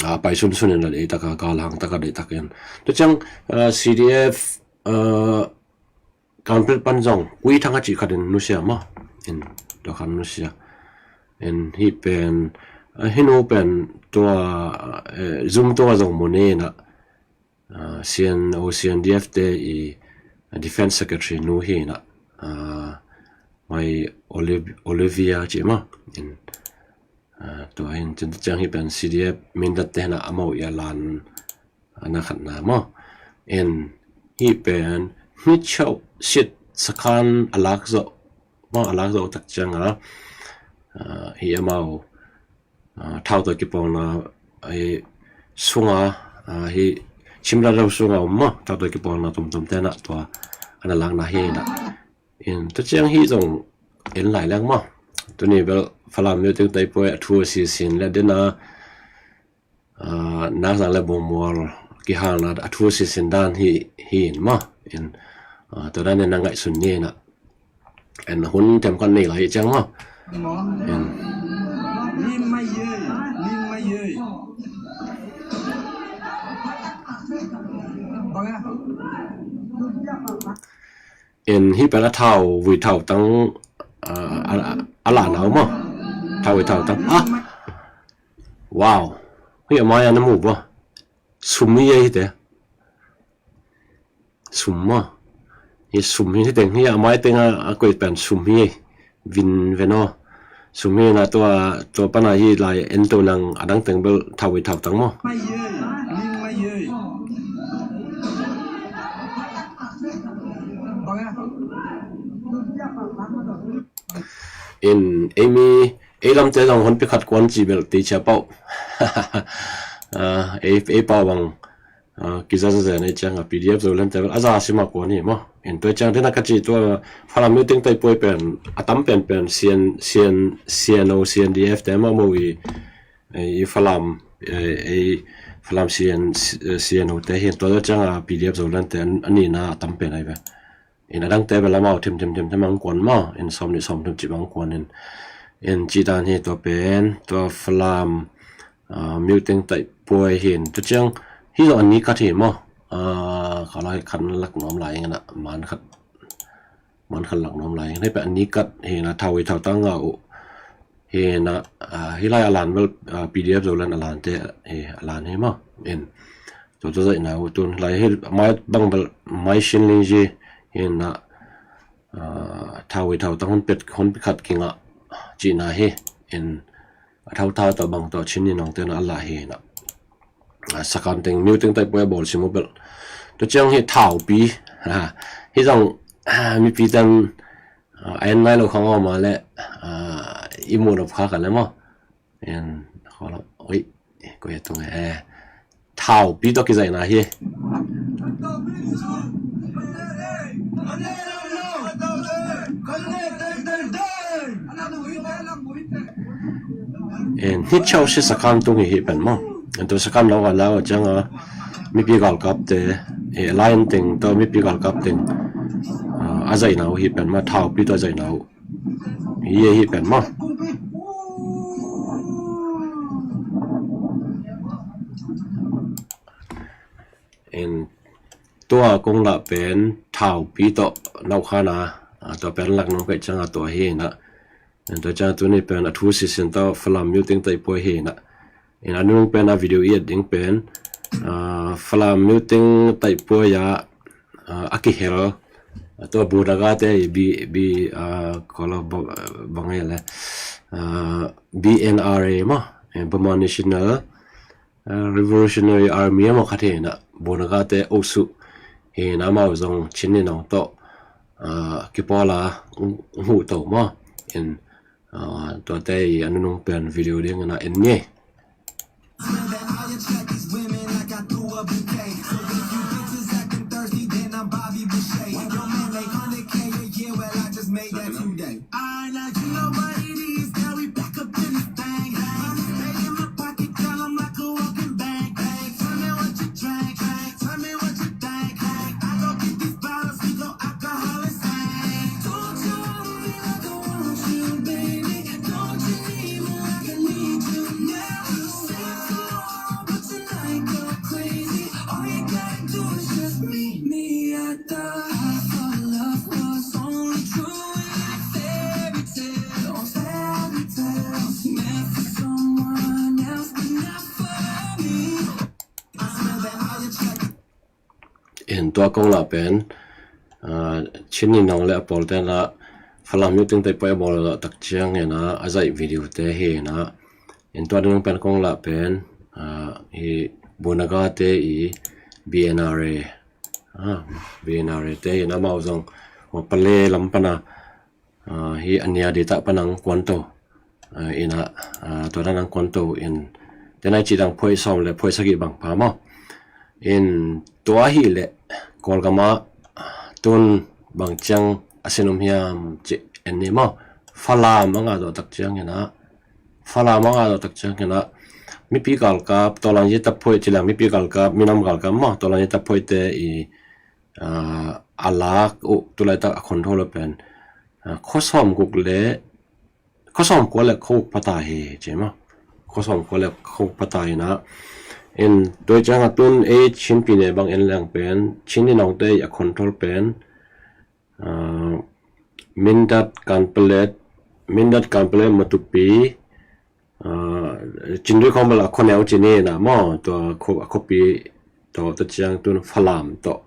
a pai sunsun in la deih taka galhang taka deih takin tu ciang CDF Kanpel pan zong Kui Thang a cih khatin nusia maw. In tua khan nusia in hi pen hinu pen tua zum tua zong mu ni inah CNO CNDF te i Defense Secretary nu hi inah mai Olivia cih maw. In tua hin cin ciang hi pen CDF Mindat te hinah amau i a lan a na khatna maw. In hi pen hnichauh sit sakhan a lak zawh maw, a lak zawh tak cianga hi amau thau tawh kipawlna sunga hi chimra lo sunga um maw, thau tawh kipawlna tumtum tenah tua a na lakna hi inah. In tu ciang hi zong en lai leng maw. Tuni bel Falam Meeting Taipuai a thu a sisin le dena nakzang le bungmual kihalna a thu a sisin dan hi hi in maw. In tua dan in na ngaihsun ni inah en hun themkhat nei lai hi ciang maw. In in hi pen a thau vui thau tang a lahna uh maw. Thau vui thau tang a wow. Hi a mai a na mu bua sum hi ei hi te. Sum maw. Hi sum hi teng hi a mai teng a koih pen sum hi ei. Vin ven aw. Sum hi na tua tua pana hi lai en to nang a dang teng bel thau vui thau tang maw. In ei mi ei lamte zong honpi khat kuan ci bel ti cia pauh. Ei pauh bang kizazazen ei cianga PDF Zoland te bel a za sima kuan hi maw. In tua ciang dena ka ci tua Falam Meeting Taipuai pen a tam pen pen CN CN CNO CNDF te maw maw i i Falam ei Falam CN CNO te hi. Tua cianga PDF Zoland te a nina a tam pen ai ve. In a dangte bel amau thim thim thim thim ang kuan maw. In sawm nih sawm thum cih bang kuan in in ci dan hi tua pen tua Falam Meeting Taipuai hi in tu ciang hi zong a ni kat hi maw. Kha lai khan lak nuam lai ing a man khat man khan lak nuam lai ing a pen a ni kat hi na thau vui thau tang ngah uh hi na hi lai a lan bel PDF Zoland a lan te hi a lan hi maw. In tua tua zaihna uh tun lai hi mai bang bel mai sin ling zi hi na thau vui thau tang hun pet hun pi khat kingah cihna hi. In a thau thau tawh bang tawh chin ni nong tena a lah hi na sakhan teng Meeting Taipuai a bawl sim uh bel tu ciang hi thaupi hi zong mipi tan a en nai lo khang aw ma le i mu lo kha ka le maw. En kholo oi ko ya tung e thaupi tawh kizaihna hi. En hnichauh si sakhan tung hi hi pen maw. En tu sakhan lo ka lau cianga mipi galkapte line teng to mipi galkap teng a zaihna uh hi pen maw thaupi tawh a zaihna uh. Hi hi pen maw. En Tua kong lah pen thaupi tawh naukhana, a, tua pen lak nong kaih cianga tua hi na. Tua cianga tuni pen a thu sisin tawh Falam Muting Taihpuai hi na. In a nung pen a video i et ding pen, a, Falam Muting Taihpuai a, a, a kihel, a, tua Bunagate i bi, bi, a, kolo bo-, bangele, a, B N R A ma, e, Burma National, a, Revolutionary Army a ma khat hi na, Bunagate osu hi na, amau zong Chin Ni Nong tawh, a, kipawl a, hu to ma, in, a, tuate i a nunung pen video ding na en ni. In tua kong lah pen, a, Chin Ni Nong le a pawlte na Falam Muting Taihpuai a bawl a tak ciang hi na, a zaih video te hi na. In tua ding pen kong lah pen, a, hi Bunagate i B N R A, a, B N R A te hi na, amau zong, o, Pale lam pana, a, hi a nia di tah panang kuanto, a, ina, a, tua danang kuanto in, tenai ci dang phuai sawm le phuai sagih bang pha maw. In tua hi le Kawlgama tun bang ciang a sin um hiam ci en ni maw. Falam a ngah zawh tak ciang ina, Falam a ngah zawh tak ciang ina, mipi galkap, tawlan yi tap phuai ci lang, mipi galkap, minam galkap maw, tawlan yi tap phuai te i, a, a lak uh, tulaitak a control uh pen, a, khua sawm guk le, khua sawm kua le khua guk pata hi, ci maw. Khua sawm kua le khua guk pata hi na. In, tua ciang a tun ei Chin Pi Ne bang en leng pen, Chin Ni Nong te a control pen, a, Mindat, Kanpalet, Mindat, Kanpalet, Matupi, a, Cindui khawng bel a khua neu ci ni na maw, tua khua, a khuapi tawh, tua ciang tun Falam tawh.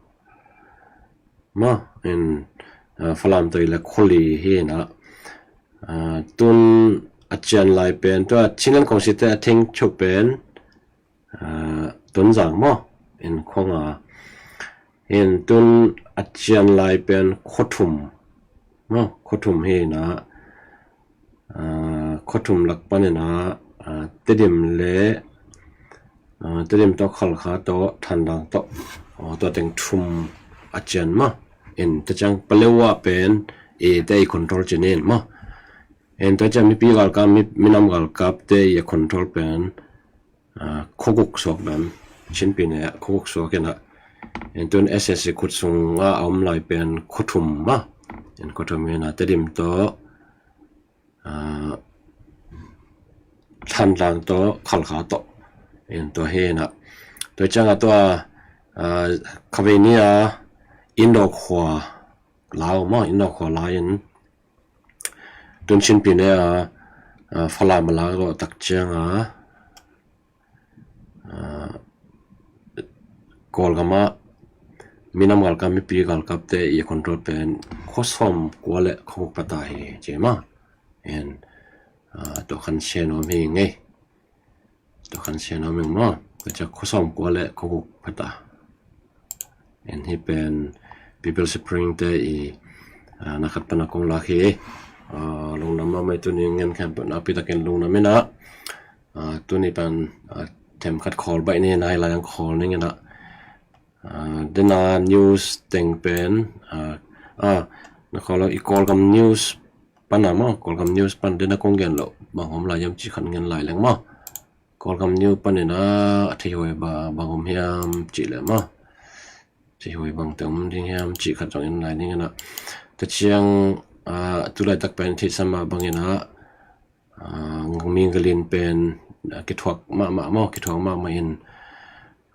Maw, in, a, Falam tawh i le khua li hi na. A, tun a cian lai pen, tua Chinland Council te a theng chuk pen, a, Tonzang maw, in khua nga. In tun a cian lai pen khua thum, maw, khua thum hi na, a, khua thum lak panin a, a, Tedim le, a, Tedim tawh Khalkha tawh Thandang tawh, a, tua teng thum a cian maw. In tua ciang Palewa pen i te i control ci ni maw. In tua ciang mipi galkap, mi, minam galkap te i control pen, a, khua guk suak dan, Chin Pi Ne a khua guk suak ina. In tun S S C khut sung a om lai pen khua thum maw. In khua thum ina Tedim tawh, a, Thandang tawh Khalkha tawh. In tua hi na. Tua ciang a tua, a, khavei ni a Indo khua lau maw, Indo khua lai in tun Chin Pi Ne a, a, Falam a lak zawh tak ciang a, a, Kawlgama minam galkap, mipi galkap te i control pen khua sawm kua le khua guk pata hi, ci maw. In, a, tua khan sia nuam hi ngei. Tua khan sia nuam hi maw. Tua ciang khua sawm kua le khua guk pata. In hi pen People Spring te i, a, na khat pana kong lak hi. A, lungdam mahmah, tuni ngen khempeuh nakpi takin lungdam ina. A, tuni pan, a, themkhat khawl baih ni na, hi lai ang khawl ning ina. A, dena news teng pen, a, a, na khawl lo i Kawlgam news pana maw, Kawlgam news pan dena kong gen lo, bang hom lai hiam ci khat ngen lai leng maw. Kawlgam news panin a, a theihuai ba, bang hom hiam ci le maw. Theihuai bang te om ding hiam ci khat zong en lai ding ina. Tua ciang, a, tulaitak pen theihsa mah bangin a, a, Ngangmi Ngalin pen, a, kithuak mahmah maw, kithuak mahmah in.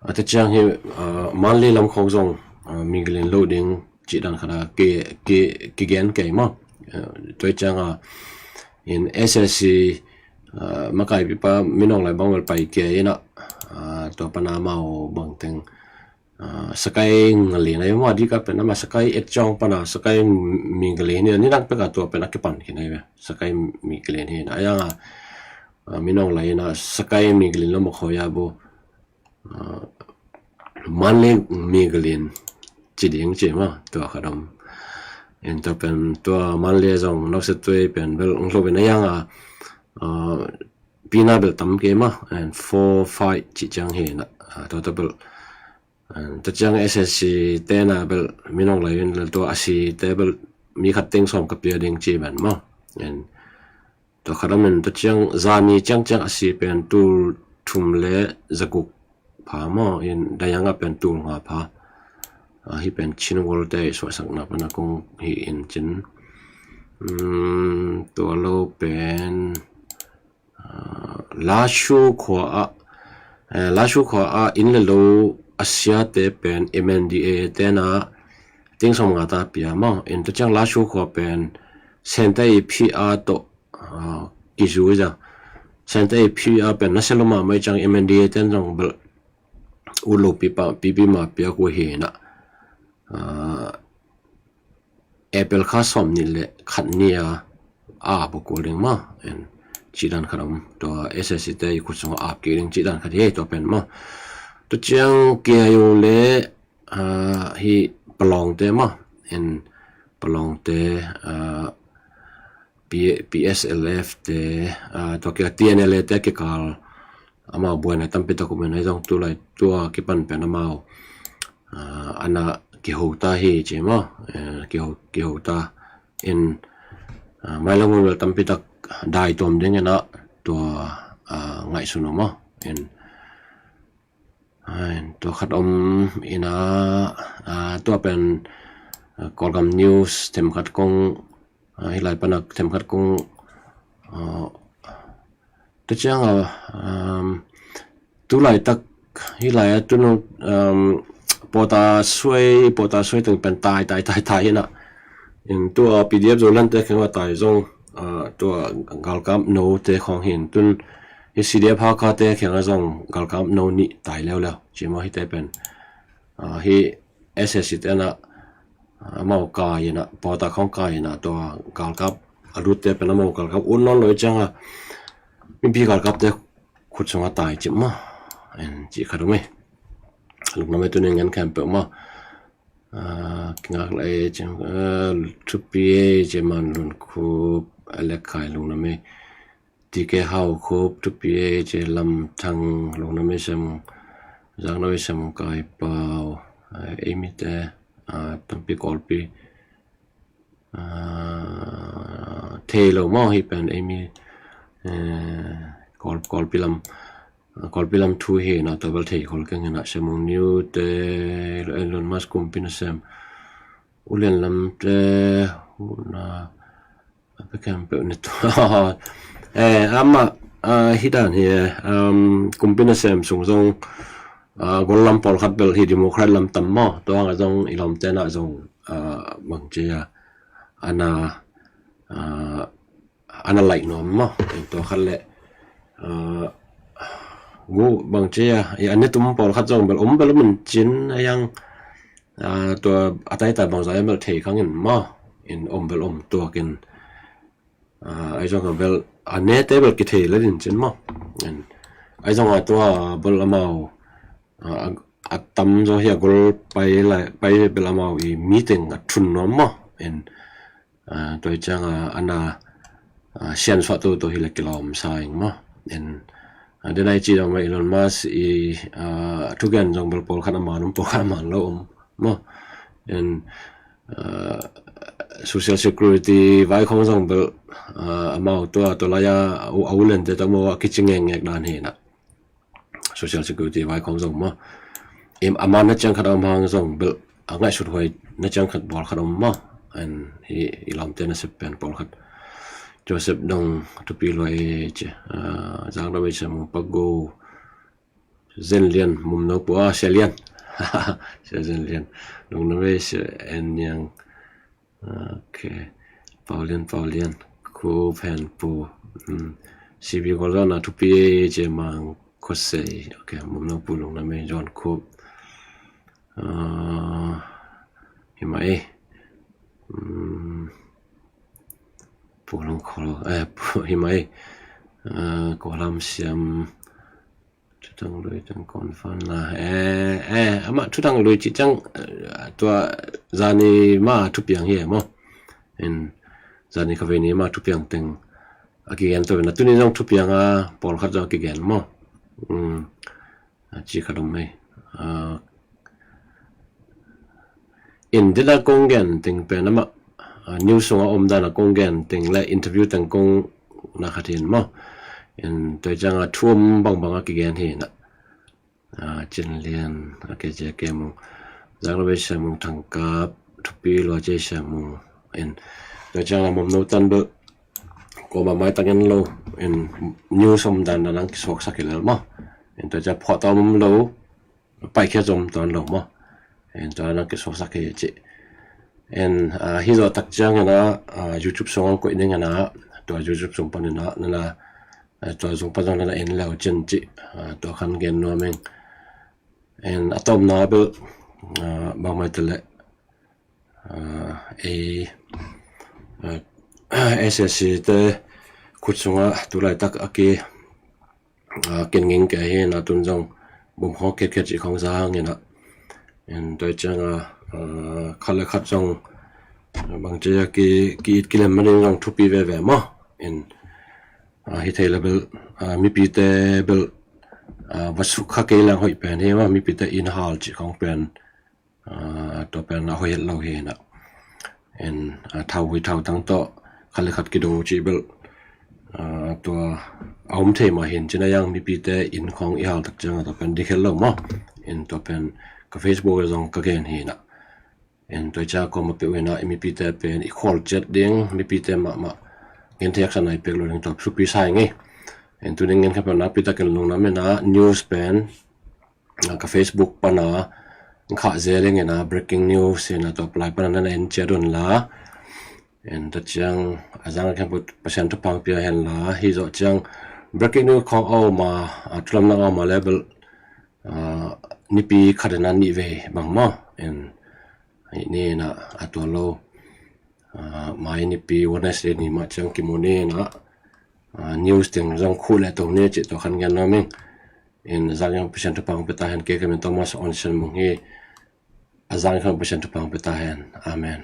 A, tua ciang hi, a, Manli lam khawng zong ah, migilin lo ding cih dan khat a ki, ki, kigen kei maw. Ah, tua ciang a in S S C, ah, makaipipa Min Aung Hlaing bang bel pai kei in ah, ah, tua pan a amau bangteng, ah, Sagaing ngalin a i mah dika pen ama Sagaing et ciang pan a Sagaing migilin hi a, nidang pek a tua pen a kipan khin a i ve. Sagaing migilin hi a, a yang a, ah, Min Aung Hlaing in ah Sagaing migilin lo mah khoi a bu, ah, Mandalay migilin ci ding ci maw, tua khat om. En tua pen tua Mandalay zong Nausittuay pen bel ong lo pen a yang a, ah, pina bel tam kei maw, en four five ci ciang hi na, ah, tua tua bel, ah, tua ciang S S C te na bel Min Aung Hlaing in la tua a si te bel mi khat teng sawm ka pia ding ci ben maw. En tua khat om in tua ciang zani ciang ciang a si pen tul thum le zaguk pha maw, in dayang a pen tul nga pha. Ah, hi pen Chin World te suahsakna pan a kong hi in cin. Um, tua lo pen, ah, Lashu khua ah, eh, Lashu khua ah inn le lo a siate pen M N D A te na teng sawm nga ta pia maw. In tua ciang Lashu khua pen Senta i phi a tawh, ah, kizui za. Senta i phi a pen na selo mahmah i ciang M N D A ten zong bel ut lo pipa, pipi ma pia ku hi na. Ah, April kha sawm nih le khat ni a, a bu kul ding maw. En ci dan khat om, tua S S C te i khut sung a ap kik ding ci dan khat hi tua pen maw. Tua ciang K I O le, ah, hi Palawng te maw. En Palawng te, ah, P-, P S L F te, ah, tua kia T N L A te kikal amau buaina tampi tak um in a i zong tulai tua kipan pen amau, ah, ana kiho ta hi ci maw, eh, kiho, kiho ta in, ah, mailam mun bel tampi tak dai tuam ding in a tua, ah, ngaihsun uh maw. In, ah, in tua khat om in a, ah, tua pen, ah, Kawlgam news themkhat kong, ah, hi lai pan a themkhat kong, ah, tua ciang a, um, tulai tak hi lai a tunu, um, pawta suai, pawta suai teng pen tai, tai, tai, tai hi na. In tua P D F Zoland te kheng a tai zong, ah, tua galkap no te khong hin tun hi C D F Hakha te kheng a zong galkap no nih tai leuleu ci maw hi te pen. Ah, hi S S C te na, ah, amau kai in a, pawta khong kai in a, tua galkap a lut te pen amau galkap ut nawn lo i ciang a, mipi galkap te khut sung a tai ci maw. En ci khat um e. Lungnuam e tuni ngen khempeuh maw. Ah, kingak lai e ci, ah, thupi e ci Man Lun Khup, Alex Khai lungnuam e. T K Hau Khup, thupi e ci Lam Thang lungnuam e sem, Zang Nau e sem Kai Pau, ah, Amy te, ah, tampi Kawlpi. Ah, thei lo maw hi pen Amy, eh, Kawl-, Kawlpi lam, ah, Kawlpi lam thu hi na tua bel thei khol keng hi na Semung Niu te, Elon Musk kumpi na sem, Ulian lam te, hu na, a pe kem pe ne tua. Eh, ama, ah, hi dan hi, um, kumpi na sem sung zong, ah, gol lam pawlkhat bel hi Democrat lam tam maw, tua nga zong i lam te na zong, ah, bang ci a, ana, ah, ana laih nuam maw. Tua khat le, ah, gu bang ci a, i an ne tum pawlkhat zong bel om bel om in cin a yang, ah, tua a taitai bang zai bel thei khang in maw. In om bel om tuak in, ah, ai zong a bel a ne te bel kithei le din cin maw. In ai zong a tua bel amau, ah, a, a tam zaw hi a gol pai lai, pai bel amau i meeting a thun nuam maw. In, ah, tua i ciang a, ana, ah, sian suah toto hi le kilawm sa ing maw. In, ah, den ai ci dong ma Elon Musk i, ah, thugen zong bel pawlkhat a man om, pawlkhat a man lo om maw. In, ah, Social Security vai khong zong bel, ah, amau tua, tua lai a, a u, a u len te tawh maw a kici ngekngek dan hi na. Social Security vai khong zong maw. Im a man na ciang khat a om hang zong bel a ngaihsut huai na ciang khat bawl khat om maw. An hi i lam te na sep pen bawl khat. Joseph Dong, thupi lua e ci, ah, Zang Dawei Sem, Pago, Zen Lian, Mum No Pua, Sia Lian. Sia Zen Lian. Lungdam ei Sia En Niang. Ok. Paulian, Paulian. Khup hen Pu. CB Golden a thupi ei, Cia Mang Khua Sei. Ok. Mumno Pu, lungdam ei John Khup. Hi mah ei. Pu Lung Khol. Hi mah ei. Ko Lam Siam. Thutang Lui teng kon fan la. Amah Thutang Lui cih ciang tua zani mah thupiang hi maw. In zani khavei ni mah thupiang teng a kigen to na, tuni zong thupiang a pawlkhat zong a kigen maw. Ci khat om ei. In dila kong gen teng pen amah news sunga om dana kong gen teng le interview teng kong na khat hin maw. In tua cianga thu om bangbang a kigen hi na. Cin Lian a ke cia ke mung. Zak lo bei Sia Mung Thangkap, thupi lua cia Sia Mung. In tua cianga mom no tan bel koma mai tangin lo in news om dan na nang kisuaksak hi lel maw. In tua cia phuah ta om lo, paikhiat zom tuan lo maw. En tua na kisuaksak hi ci. En hi zawh tak ciangin a YouTube sung ang koih ning a, tua YouTube sung panin a nana tua sung pan zong nana en leu cin ci. Tua khan gen nuam ing. En a tawpna bel bangmai te le ei SAC te khut sunga tulaitak a ki kin nging kei hi na, tun zong bum khawng khiatkhiat cih khawng zangin a. En tua cianga khat le khat zong bangci a ki it kilem manin zong thupi veve maw. En hi thei le bel mipite bel va sukha kei lang hoih pen hi maw, mipite in hal cih khawng pen tua pen a hoih het lo hi na. En thau hui thau tang tawh khat le khat kido cih bel tua a om thei mah hin cina yang mipite in khawng i hal tak cianga tua pen dik het lo maw. En tua pen ka Facebook zong ka gen hi na. En tua cia kawma peuh hi na, i mipite pen i khual ciat ding, mipite mahmah gen thei aksa nai pek lo ding tua thupi sa ing ei. En tuni ngen kha pen nakpi takin lungdam hi na, news pen ka Facebook pana khah zel ing hi na, breaking news hi na, tua palai pana nana en ciat un la. En tua ciang a zang khen Pasian thupha pia hen la, hi zawh ciang breaking news khawng a om a, thulamna a om a le bel nipi khat in a nih vei bang maw. En ni na a tua lo mai nipi Wednesday ni mah ciang kimu ni na news teng zong khuh le to ni cih tua khan gen nuam ing. En zang yang Pasian thupha pia ta hen, kei ka min Thomas On Sian Mung hi. A zang khan Pasian thupha pia ta hen. Amen.